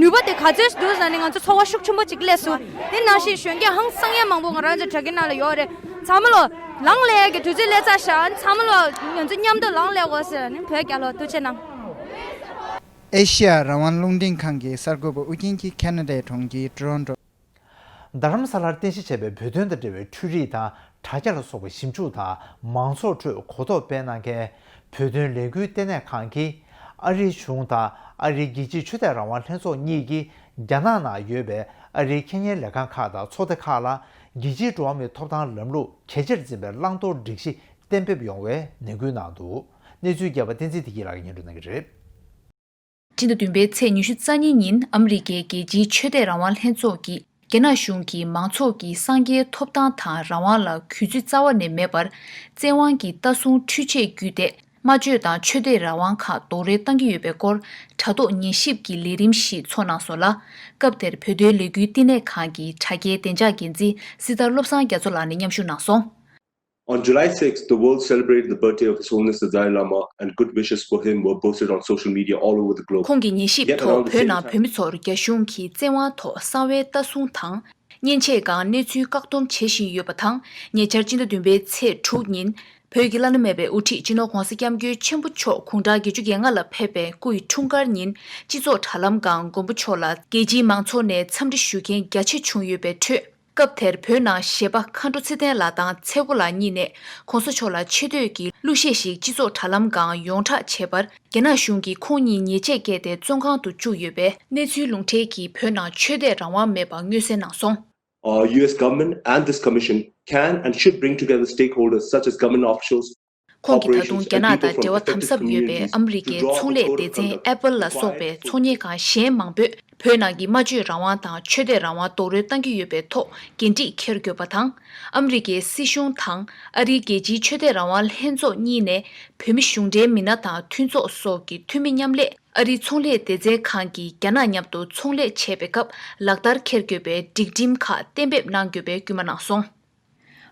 ནུས་པ་དེ་ག་ཚོད་འདུག་ཟེར་ནས་ང་ཚོ་ཚོར་བ་ཤུགས་ཆེན་པོ་ཅིག་སླེབས་སོང་། དེ་ནང་བཞིན་གཞོན་སྐྱེས་ཧང་སང་ཡ་མང་པོ་ང་རང་ཚོ་དྲ་རྒྱའི་ནང་ལ་ཡོད་རེད། ཚང་མ་ལོ་ལངས་སླེབས་ཀྱི་དུས་ཚོད་སླེབས་ཚར་ཤག། ཚང་མ་ལོ་ང་ཚོ་མཉམ་དུ་ལངས་སླེབས་དགོས་ཟེར་ནས་བོད་རྒྱལ་ལོ་ཐུགས་རྗེ་གནང་། ཨེ་ཤི་ཡ་རང་དབང་རླུང་འཕྲིན་ཁང་གི་གསར་འགོད་པ་ཨུ་རྒྱན་གྱིས་ཁེ་ན་ཌའི་གྲོང་ཁྱེར་ཊོ་རོན་ཊོ། རྡ་རམ་ས་ལར་རྟེན་གཞི་བྱས་པའི་བོད་དོན་དང་འབྲེལ་བའི་འཕྲུལ་རིག་དང་དྲ་རྒྱ་ལ་སོགས་པའི་ཞིབ་འཇུག་དང་མང་ཚོགས་ཁྲོད་གོ་རྟོགས་སྤེལ་གནང་མཁན་བོད་དོན་ལས་འགུལ་ལྟེ་གནས་ཁང་གིས་ཨ་རིའི་གཞུང་དང་ཨ་རིའི་རྒྱལ་སྤྱིའི་ཆོས་དད་རང་དབང་ལྷན་ཚོགས་གཉིས་ཀྱིས་རྒྱ་ནག་ནང་ཡོད་པའི་ཨ་རིའི་ཁེ་ཉེན་ལས་ཁང་ཁག་དང་ཚོགས་སྡེ་ཁག་ལ་རྒྱལ་སྤྱིའི་འགྲོ་བ་མིའི་ཐོབ་ཐང་ལམ་ལུགས་གལ་ཆེར་འཛིན་པའི་བླང་དོར་སྒྲིག་གཞི་གཏན་འབེབས་ཡོང་བའི་ནན་སྐུལ་གནང་འདུག། གནས་ཚུལ་རྒྱས་པ་བསྟན་འཛིན་བདེ་སྐྱིད་ལགས་ཀྱིས་སྙན་སྒྲོན་གནང་གི་རེད། སྤྱི་ཟླ་བདུན་པའི་ཚེས་ཉི་ཤུ་རྩ་གཉིས་ཉིན་ཨ་མི་རི་ཀའི་རྒྱལ་སྤྱིའི་ཆོས་དད་རང་དབང་ལྷན་ཚོགས་ཀྱིས་རྒྱ་ནག་གཞུང་གིས་མང་ཚོགས་ཀྱི་སངས་རྒྱས་ཐོབ་ཐང་དང་རང་དབང་ལ་གུས་བརྩི་རྩ་བ་ནས་མེད་པར་བཙན་དབང་གིས་ལྟ་སྲུང་འཕྲུལ་ཆས་བརྒྱུད་དེ་སྨྲ་བརྗོད་དང་ཆོས་དད་རང་དབང་ཁག་རྡོག་རོལ་བཏང་གི་ཡོད་པའི་སྐོར་དྲ་ཐོག་ཉན་ཞིབ་ཀྱི་ལས་རིམ་ཞིག་ཚོགས་གནང་སོང་ལ། སྐབས་དེར་བོད་དོན་ལས་འགུལ་བསྟི་གནས་ཁང་གི་དྲ་རྒྱའི་བདེ་འཇགས་འགན་འཛིན་སྲི་ཐར་བློ་བཟང་རྒྱ་མཚོ་ལགས་ནས་མཉམ་ཞུགས་གནང་སོང་། On July sixth, the world celebrated the birthday of His Holiness the Dalai Lama, and good wishes for him were posted on social media all over the globe. ཁོང་གི་ཉན་ཞིབ་ཐོག་བོད་ནང་བོད་མི་ཚོར་རྒྱ་གཞུང་གིས་བཙན་དབང་ཐོག་གསང་བའི་ལྟ་སྲུང་དང་། མཉེན་ཆས་སྒང་གནས་ཚུལ་བཀག་སྡོམ་བྱེད་བཞིན་ཡོད་པ་དང་། ཉེ་ཆར་སྤྱི་ཟླ་བདུན་པའི་ཚེས་དྲུག་ཉིན། བོད་ཀྱི་བླ་ན་མེད་པའི་དབུ་ཁྲིད་སྤྱི་ནོར་༧གོང་ས་༧སྐྱབས་མགོན་ཆེན་པོ་མཆོག་དགུང་གྲངས་བརྒྱད་ཅུ་གྱ་ལྔ་ལ་ཕེབས་པའི་སྐུ་ཡི་འཁྲུངས་སྐར་ཉིན། སྤྱི་ཚོགས་དྲ་ལམ་སྒང་མགོན་པོ་མཆོག་ལ་རྒྱལ་སྤྱིའི་མང་ཚོགས་ནས་འཚམས་འདྲི་ཞུ་མཁན་རྒྱ་ཆེ་བྱུང་ཡོད་པའི་ཁྲོད། སྐབས་དེར་བོད་ནང་གཞས་པ་མཁའ་འགྲོ་ཚེ་བརྟན་ལགས་དང་ཚེ་མགོ་ལགས་གཉིས་ནས་༧གོང་ས་མཆོག་ལ་ཆེ་བསྟོད་ཀྱི་གླུ་གཞས་ཤིག་སྤྱི་ཚོགས་དྲ་ལམ་སྒང་ཡོངས་གྲགས་བྱས་པར། རྒྱ་ནག་གཞུང་གིས་ཁོང་གཉིས་ཉེས་ཆད་བཀལ་ཏེ་བཙོན་ཁང་དུ་བཅུག་ཡོད་པས། གནས་ཚུལ་ལུང་འདྲེན་གྱིས་བོད་ནང་ཆོས་དད་རང་དབང་མེད་པ་མངོན་གསལ་གནང་སོང་། Uh, U S government and this commission can and should bring together stakeholders such as government officials, ཁོང་གིས་ད་དུང་རྒྱ་ནག་དང་འབྲེལ་བ་དམ་ཟབ་ཡོད་པའི་ཨ་མི་རི་ཀའི་ཚོང་ལས་སྡེ་ཚན་Apple ལ་སོགས་པའི་ཚོང་གཉེར་ཁང་གཞན་མང་པོས་བོད་ནང་གི་སྨྲ་བརྗོད་རང་དབང་དང་ཆོས་དད་རང་དབང་རྡོག་རོལ་བཏང་གི་ཡོད་པའི་ཐོག་འགན་འཁྲི་འཁྱེར་དགོས་པ་དང་། ཨ་མི་རི་ཀའི་སྲིད་གཞུང་དང་ཨ་རིའི་རྒྱལ་སྤྱིའི་ཆོས་དད་རང་དབང་ལྷན་ཚོགས་གཉིས་ནས་བོད་མི་གཞུང་འབྲེལ་མི་སྣ་དང་མཐུན་ཚོགས་སོགས་ཀྱི་འཐུས་མི་མཉམ་ལས། ཨ་རིའི་ཚོང་ལས་སྡེ་ཚན་ཁང་གིས་རྒྱ་ནག་མཉམ་དུ་ཚོང་ལས་བྱེད་པའི་སྐབས་ལག་བསྟར་འཁྱེར་དགོས་པའི་སྒྲིག་ཁྲིམས་ཁག་གཏན་འབེབས་གནང་དགོས་པའི་སྐུལ་མ་གནང་སོང་།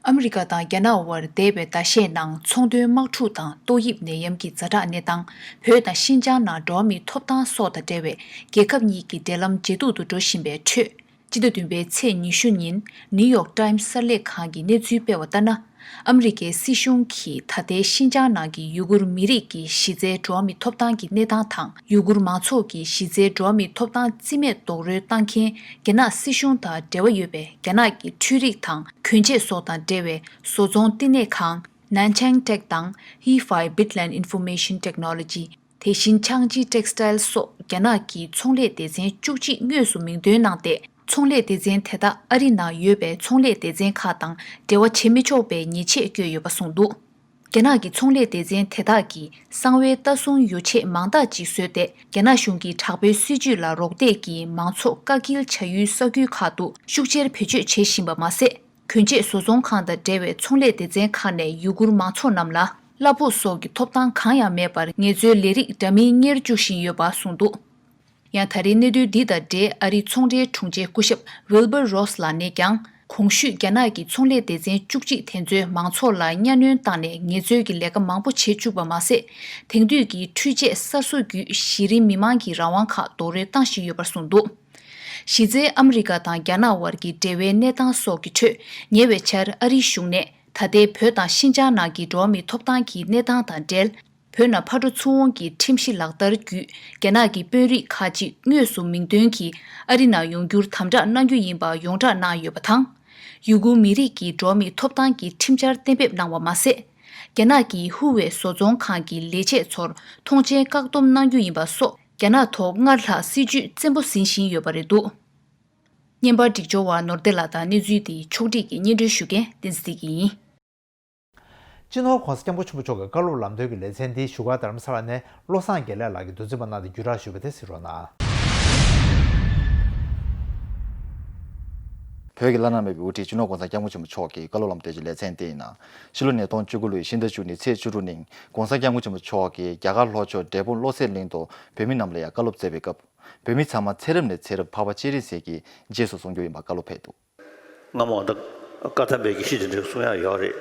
ཨ་མི་རི་ཀ་དང་རྒྱ་ནག་དབར་འདས་པའི་ཟླ་ཤས་ནང་ཚོང་དོན་དམག་འཁྲུག་དང་ཏོག་དབྱིབས་ནད་ཡམས་ཀྱི་ཛ་དྲག་གནས་སྟངས། བོད་དང་ཤིན་ཅང་ནང་འགྲོ་བ་མིའི་ཐོབ་ཐང་སོགས་དང་འབྲེལ་བའི་རྒྱལ་ཁབ་གཉིས་ཀྱི་འབྲེལ་ལམ་ཇེ་སྡུག་ཏུ་འགྲོ་བཞིན་པའི་ཁྲོད། སྤྱི་ཟླ་བདུན་པའི་ཚེས་ཉི་ཤུ་ཉིན་ནིའུ་ཡོག་ཊའིམ་གསར་ལས་ཁང་གིས་གནས་ཚུལ་སྤེལ་བ་ལྟར་ན། ཨ་མི་རི་ཀའི་སྲིད་གཞུང་གིས་ད་ལྟའི་ཤིན་ཅང་ནང་གི་ཡུ་གུར་མི་རིགས་ཀྱི་གཞི་རྩའི་འགྲོ་བ་མིའི་ཐོབ་ཐང་གི་གནས་སྟངས་དང་། ཡུ་གུར་མང་ཚོགས་ཀྱི་གཞི་རྩའི་འགྲོ་བ་མིའི་ཐོབ་ཐང་རྩིས་མེད་རྡོག་རོལ་བཏང་མཁན་རྒྱ་ནག་སྲིད་གཞུང་དང་འབྲེལ་བ་ཡོད་པའི་རྒྱ་ནག་གི་འཕྲུལ་རིག་དང་གྱོན་ཆས་སོགས་དང་འབྲེལ་བའི་བཟོ་ཚོང་བསྟི་གནས་ཁང་Nangchang Tech དང་Hefei Bitland Information Technology། དེ་བཞིན་ཆང་ཅི་ཊེག་སི་ཊལ་སོགས་རྒྱ་ནག་གི་ཚོང་ལས་སྡེ་ཚན་བཅུ་གཅིག་དངོས་སུ་མིང་འདོན་གནང་སྟེ། ཚོང་ལས་སྡེ་ཚན་དེ་དག་ཨ་རི་ནང་ཡོད་པའི་ཚོང་ལས་སྡེ་ཚན་ཁག་དང་འབྲེལ་བ་བྱེད་མི་ཆོག་པའི་ཉེས་ཆད་བཀོད་ཡོད་པ་གསུངས་འདུག། རྒྱ་ནག་གི་ཚོང་ལས་སྡེ་ཚན་དེ་དག་གིས་གསང་བའི་ལྟ་སྲུང་ཡོ་ཆས་མང་དག་ཅིག་བཟོས་ཏེ། རྒྱ་ནག་གཞུང་གི་དྲག་པོའི་སྲིད་བྱུས་ལ་རོགས་འདེགས་ཀྱིས་མང་ཚོགས་བཀག་སྐྱིལ་བྱ་ཡུལ་ས་ཁུལ་ཁག་ཏུ་ཤུགས་ཆེར་བེད་སྤྱོད་བྱེད་བཞིན་པ་མ་ཟད། གྱོན་ཆས་བཟོ་ཚོང་ཁང་དང་འབྲེལ་བའི་ཚོང་ལས་སྡེ་ཚན་ཁག་ནས་ཡུ་གུར་མང་ཚོགས་རྣམས་ལ་གླ་ཕོགས་སོགས་ཀྱི་ཐོབ་ཐང་གང་ཡང་མེད་པར་ངལ་རྩོལ་ལས་རིགས་འདྲ་མིན་གཉེར་བཅུག་བཞིན་ཡོད་པ་གསུངས་འདུག། ཡང་ད་རེས་གནད་དོན་འདི་དང་འབྲེལ་ཨ་རིའི་ཚོང་འབྲེལ་དྲུང་ཆེ་སྐུ་ཞབས་Wilbur Ross ལགས་ནས་ཀྱང་། གོང་ཞུས་རྒྱ་ནག་གི་ཚོང་ལས་སྡེ་ཚན་བཅུ་གཅིག་དེ་ཚོས་མང་ཚོགས་ལ་གཉའ་གནོན་བཏང་ནས་ངལ་རྩོལ་གྱི་ལས་ཀ་མང་པོ་བྱེད་བཅུག་པ་མ་ཟད། དེང་དུས་ཀྱི་འཕྲུལ་ཆས་གསར་བཟོ་བརྒྱུད་གཞི་རིམ་མི་མང་གི་རང་དབང་ཁག་རྡོག་རོལ་བཏང་བཞིན་ཡོད་པར་གསུངས་འདུག། གཞི་རྩའི་ཨ་མི་རི་ཀ་དང་རྒྱ་ནག་དབར་གྱི་འབྲེལ་བའི་གནས་སྟངས་སོགས་ཀྱི་ཁྲོད། ཉེ་བའི་ཆར་ཨ་རིའི་གཞུང་ནས་ད་ལྟའི་བོད་དང་ཤིན་ཅང་ནང་གི་འགྲོ་བ་མིའི་ཐོབ་ཐང་གི་གནས་སྟངས་དང་འབྲེལ། བོད་ནང་ཕར་འགྲོ་ཚུར་འོང་གི་ཁྲིམས་གཞི་ལག་བསྟར་བརྒྱུད། རྒྱ་ནག་གི་དཔོན་རིགས་ཁག་ཅིག་དངོས་སུ་མིང་འདོན་གྱིས་ཨ་རི་ནང་ཡོང་རྒྱུར་དམ་དྲག་གནང་རྒྱུ་ཡིན་པ་ཡོངས་གྲགས་གནང་ཡོད་པ་དང་། ཡུ་གུར་མི་རིགས་ཀྱི་འགྲོ་བ་མིའི་ཐོབ་ཐང་གི་ཁྲིམས་འཆར་གཏན་འབེབས་གནང་བ་མ་ཟད། རྒྱ་ནག་གི་ཧུ་ཝེ་བཟོ་ཚོང་ཁང་གི་ལས་བྱེད་ཚོར་ཐོངས་མཆན་བཀག་སྡོམ་གནང་རྒྱུ་ཡིན་པ་སོགས་རྒྱ་ནག་ཐོག་སྔར་ལྷག་སྲིད་ཇུས་བཙན་པོ་འཛིན་བཞིན་ཡོད་པ་རེད་འདུག། བརྙན་པར་སྒྲིག་སྦྱོར་བ་ནོར་བདེ་ལགས་དང་གནས་ཚུལ་འདི་ཕྱོགས་སྒྲིག་གིས་སྙན་སྒྲོན་ཞུ་མཁན་བསྟན་འཛིན་བདེ་སྐྱིད་ཡིན། སྤྱི་ནོར་༧གོང་ས་༧སྐྱབས་མགོན་ཆེན་པོ་མཆོག་གི་བཀའ་སློབ་ལམ་སྟོན་གྱི་ལེ་ཚན་འདི་བཞུགས་སྒར་རྡ་རམ་ས་ལ་ནས་བློ་བཟང་དགེ་ལེགས་ལགས་ཀྱིས་མདོ་འཛིན་པ་གནང་སྟེ་བརྒྱུད་བསྒྲགས་ཞུས་པ་དེ་གཟིགས་རོགས་གནང་། བོད་ཀྱི་བླ་ན་མེད་པའི་དབུ་ཁྲིད་སྤྱི་ནོར་༧གོང་ས་༧སྐྱབས་མགོན་ཆེན་པོ་མཆོག་གི་བཀའ་སློབ་ལམ་སྟོན་གྱི་ལེ་ཚན་དེ་ཡིན་ན། ཕྱི་ལོ་ཉིས་སྟོང་བཅུ་དགུ་ལོའི་ཕྱི་ཟླ་བཅུ་གཉིས་ཚེས་བཅུ་དྲུག་ཉིན་༧གོང་ས་༧སྐྱབས་མགོན་ཆེན་པོ་མཆོག་གིས་རྒྱ་གར་ལྷོ་ཕྱོགས་འབྲས་སྤུངས་བློ་གསལ་གླིང་དུ་བོད་མི་རྣམས་ལ་ཡང་བཀའ་སློབ་སྩལ་བའི་སྐབས། བོད་མི་ཚང་མ་ཚེ་རབས་ནས་ཚེ་རབས་འཕགས་པ་སྤྱན་རས་གཟིགས་ཀྱི་རྗེས་སུ་བཟུང་རྒྱུ་ཡིན་པ་བཀའ་སློབ་ཕེབས་འདུག། སྔ་མོ་ད་བཀའ་གདམས་པའི་དགེ་བཤེས་དེ་འདྲ་གསུང་ཡག་ཡོད་རེད།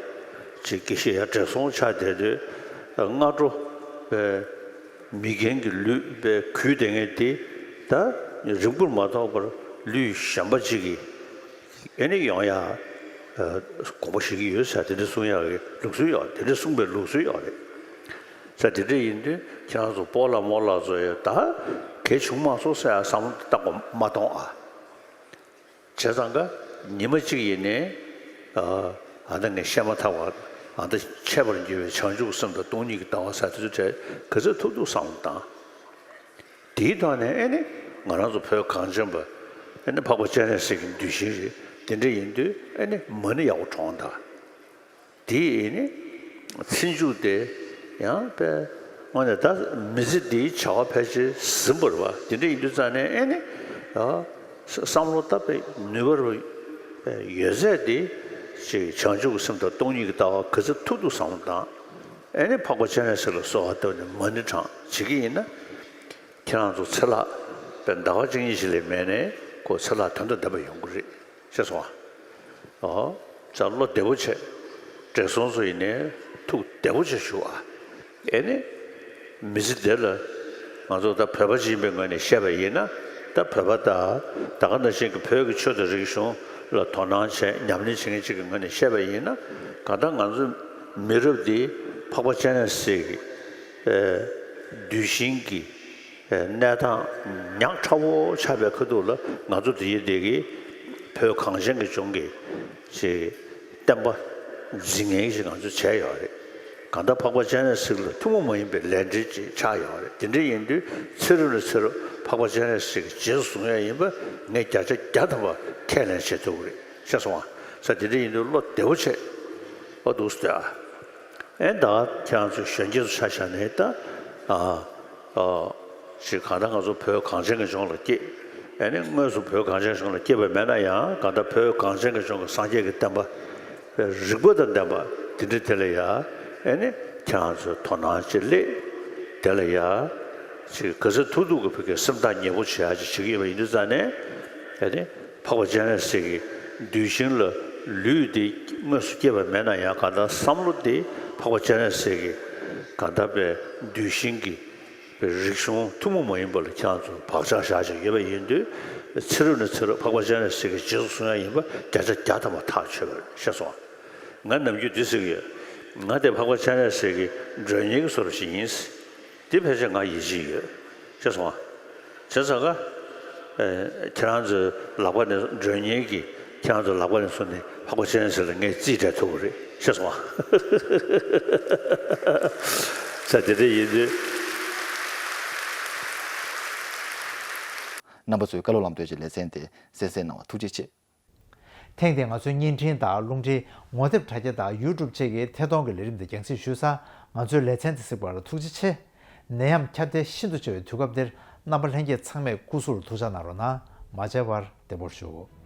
ཅིག་དགེ་བཤེས་ཡར་བགྲེས་སོང་ཆགས་བསྡད་དུས་སྔ་དྲོ་བའི་ མི་རྒན་གྱི་ལུས་པའི་གུས་དེ་ངས་དེ་ད་རིང་པོར་མ་ཐོགས་པར་ལུས་གཞན་པ་ཅིག་གིས་ཨེ་ནི་ཡོང་ཡ་དགོངས་པ་བཞེས་ཀྱི་ཡོད་ཟེར་དེ་འདྲ་གསུང་ཡག་གི་ལུགས་སྲོལ་ཡོད། དེ་འདྲ་གསུངས་པའི་ལུགས་སྲོལ་ཡོད་རེད་ཟེར། དེ་འདྲ་ཡིན་དུས་ཁྱེད་རང་ཚོ་སྤོ་ལགས་རྨོ་ལགས་ཚོ་ཡོད་ད་གལ་བྱུང་མ་སོང་ཟེར་ཡ་བསམ་བློ་བཏང་དགོས་མ་གཏོང་ཨ། བྱས་ཙང་ཀ་ཉི་མ་གཅིག་ཡིན་ནའི་ཨ་ད་ངས་བཤད་མ་ཐག་པ་ཨ་ད་འཆད་པར་འགྱུར་བའི་བྱང་ཆུབ་སེམས་དང་སྟོང་ཉིད་ཀྱི་ལྟ་བ་ཟེར་དེ་ཚོ་ག་ཚོད་ཐུབ་ཐུབ་བསམ་བློ་བཏང་། དེའི་ཐོག་ནས་ཨེ་ནི་ང་རང་ཚོ་བོད་གངས་ཅན་པ་ཨེ་ནི་འཕགས་པ་སྤྱན་རས་གཟིགས་ཀྱི་གདུལ་ཞིང་རེད། དེ་འདྲ་ཡིན་དུས་ཨེ་ནི་མ་ཎི་ཡག་པོ་བགྲངས་དང་། དེ་ཨེ་ནི་ཚེ་མཇུག་དེ་ཡང་དཔེ་དངོས་གནས་ད་མི་ཚེ་འདིའི་བྱ་བ་ཕལ་ཆེར་ཟིན་པ་རེད་པ། དེ་འདྲ་ཡིན་དུས་ཙང་ནས་ཨེ་ནི་ཡང་བསམ་བློ་ད་དཔེ་ནུས་པ་རེད་པ། ཡོད་ཚད་དེ་ཅིག་བྱང་ཆུབ་ཀྱི་སེམས་དང་སྟོང་ཉིད་ཀྱི་ལྟ་བ་ག་ཚོད་ཐུབ་ཐུབ་བསམ་བློ་བཏང་། ཨེ་ནི་འཕགས་པ་སྤྱན་རས་གཟིགས་ལ་གསོལ་བ་བཏབ་ནས་མ་ཎི་བགྲང་བྱེད་ཀྱི་ཡིན་ན། ཁྱེད་རང་ཚོ་ཚེ་ལྷག་པའི་ཟླ་བ་གཅིག་གཉིས་ཤིག་ལས་མེད་ནས་ཁོ་ཚེ་ལྷག་དོན་དང་ལྡན་པ་ཡོང་གི་རེད་ཤེས་སོང་ཨ། ཨོ། ཙང་བློ་བདེ་པོ་བྱས། བགྲེས་སོང་ཚོ་ཡིན་ནའི་ཐུགས་བདེ་པོ་བྱས་བཞུགས་ཨ། ཨེ་ནི། མི་ཚེ་འདི་ལ་ང་ཚོ་ད་བོད་པ་ཅིག་ཡིན་པའི་ངོས་ནས་བཤད་པ་ཡིན་ན་ད་བོད་པ་དང་ད་ག་ནང་བཞིན་གྱི་བོད་ཀྱི་ཆོས་དང་རིག་གཞུང་ལ་དོ་སྣང་བྱས་ཉམས་ལེན་བྱེད་མཁན་ཅིག་གི་ངོས་ནས་བཤད་པ་ཡིན་ན་གང་ལྟར་ང་ཚོ་མི་རབས་འདི་འཕགས་པ་སྤྱན་རས་གཟིགས་ཀྱི་གདུལ་ཞིང་གི་གནས་སྟངས་ཉག་ཕྲ་བོ་ཆགས་པའི་ཁ་ཐུག་ལ་ང་ཚོ་འདི་ཡི་འདི་གི་བོད་གངས་ཅན་གྱི་ལྗོངས་ཀྱི་ཅིག་བསྟན་པ་འཛིན་མཁན་ཞིག་ང་ཚོས་བྱས་ཡོད་རེད། གང་ལྟར་འཕགས་པ་སྤྱན་རས་གཟིགས་ལ་ཐུན་མོང་མ་ཡིན་པའི་ལས་འབྲེལ་ཅིག་ཆགས་ཡོད་རེད། དེ་འདྲ་ཡིན་དུས་ཚེ་རབས་ནས་ཚེ་རབས་འཕགས་པ་སྤྱན་རས་གཟིགས་ཀྱི་རྗེས་སུ་བཟུང་ཡ་ཡིན་པ་ངས་བརྒྱ་ཆ་བརྒྱ་ཐམ་པ་ཁས་ལེན་བྱེད་ཐུབ་ཀྱི་རེད་ཤེས་སོང་ཨ། ས་དེ་འདྲ་ཡིན་དུས་བློ་བདེ་བོ་བྱེད། ཨོ་འདུག་སེ་ཨ། ཨེ་ད་ཁྱེད་རང་ཚོ་གཞོན་སྐྱེས་ཚོ་ཆ་བཞག་ནས་ད་ཨ། ཨ། ཞིག་གང་ལྟར་ང་ཚོ་བོད་གངས་ཅན་གྱི་ལྗོངས་ལ་སྐྱེས། ཨེ་ནི་དངོས་སུ་བོད་གངས་ཅན་གྱི་ལྗོངས་ལ་སྐྱེས་པ་མེད་ན་ཡང་གང་ལྟར་བོད་གངས་ཅན་གྱི་ལྗོངས་ཀྱི་སངས་རྒྱས་ཀྱི་བསྟན་པ། རིག་པ་དང་ལྡན་པ་དེ་འདྲ་དེ་ལ་ཡ། ཨེ་ནི་ཁྱེད་རང་ཚོས་དོ་སྣང་ཅིག་སླེབས། དེ་ལ་ཡ། ཅིག་ག་ཚོད་ཐུབ་ཐུབ་ཀྱི་བོད་ཀྱི་སེམས་ཐག་ཉེ་པོ་བྱེད་ཡ་ཅིག་བྱེད་ཀྱི་ཡོད་པ་ཡིན་དུས་ཙང་ནས། ཨེ་ནི་འཕགས་པ་སྤྱན་རས་གཟིགས་ཀྱི་གདུལ་ཞིང་ལ་ལུས་འདི་དངོས་སུ་སྐྱེས་པ་མེད་ན་ཡང་གང་ལྟར་བསམ་བློ་འདི་འཕགས་པ་སྤྱན་རས་གཟིགས་ཀྱི་གང་ལྟར་པའི་གདུལ་ཞིང་གི་རིག་གཞུང་ཐུན་མོང་མ་ཡིན་པ་ལ་ཁྱེད་རང་ཚོ་བག་ཆགས་བཞག་བཞག་ཡོད་པ་ཡིན་དུས་ཚེ་རབས་ནས་ཚེ་རབས་འཕགས་པ་སྤྱན་རས་གཟིགས་ཀྱི་རྗེས་སུ་བཟུང་ཡ་ཡིན་པ་བརྒྱ་ཆ་བརྒྱ་ཐམ་པ་ཐག་ཆོད་པ་རེད་ཤེས་སོང་། ང་ནམ་རྒྱུན་འདི་ཟེར་གྱི་ཡོད། ང་དེ་འཕགས་པ་སྤྱན་རས་གཟིགས་ཀྱི་མགྲོན་གཉེར་གྱི་བཟོ་འདྲ་ཞིག་ཡིན། འདི་ཕལ་ཆེར་ང་ཡིད་ཆེས་ཡོད་ཤེས་སོང་ཨ། བྱས་ཙང་ཀ་ཁྱེད་རང་ཚོའི་ལག་པ་ནས་མགྲོན་གཉེར་གྱི་ཁྱེད་རང་ཚོའི་ལག་པ་ནས་བཟུང་ནས་འཕགས་པ་སྤྱན་རས་གཟིགས་ལ་ངས་རྩིས་སྤྲད་ཐུབ་པ་རེད་ཤེས་སོང་ཨ། ས་དེ་འདྲ་ཡིན་དུས། རྣམ་པ་ཚོས་བཀའ་སློབ་ལམ་སྟོན་གྱི་ལེ་ཚན་དེ་གསན་གཟིགས་གནང་བར་ཐུགས་རྗེ་ཆེ། ཐེངས་འདིའི་ང་ཚོའི་བརྙན་འཕྲིན་དང་རླུང་འཕྲིན་ངོ་དེབ་དྲ་རྒྱ་དང་ཡུ་ཊུབ་བཅས་ཀྱི་ཐད་གཏོང་གི་ལས་རིམ་འདི་རྒྱང་སྲིང་ཞུས་ཚར། ང་ཚོའི་ལེ་ཚན་འདི་གཟིགས་པར་ཐུགས་རྗེ་ཆེ། ནད་ཡམས་ཁྱབ་གདལ་ཤིན་ཏུ་ཆེ་བའི་དུས་སྐབས་འདིར་རྣམ་པ་ལྷན་རྒྱས་ཚང་མས་སྐུ་གཟུགས་ལ་ཐུགས་ཅག་གནང་རོགས་གནང་། མ་བརྗེད་པར་བདེ་པོར་བཞུགས།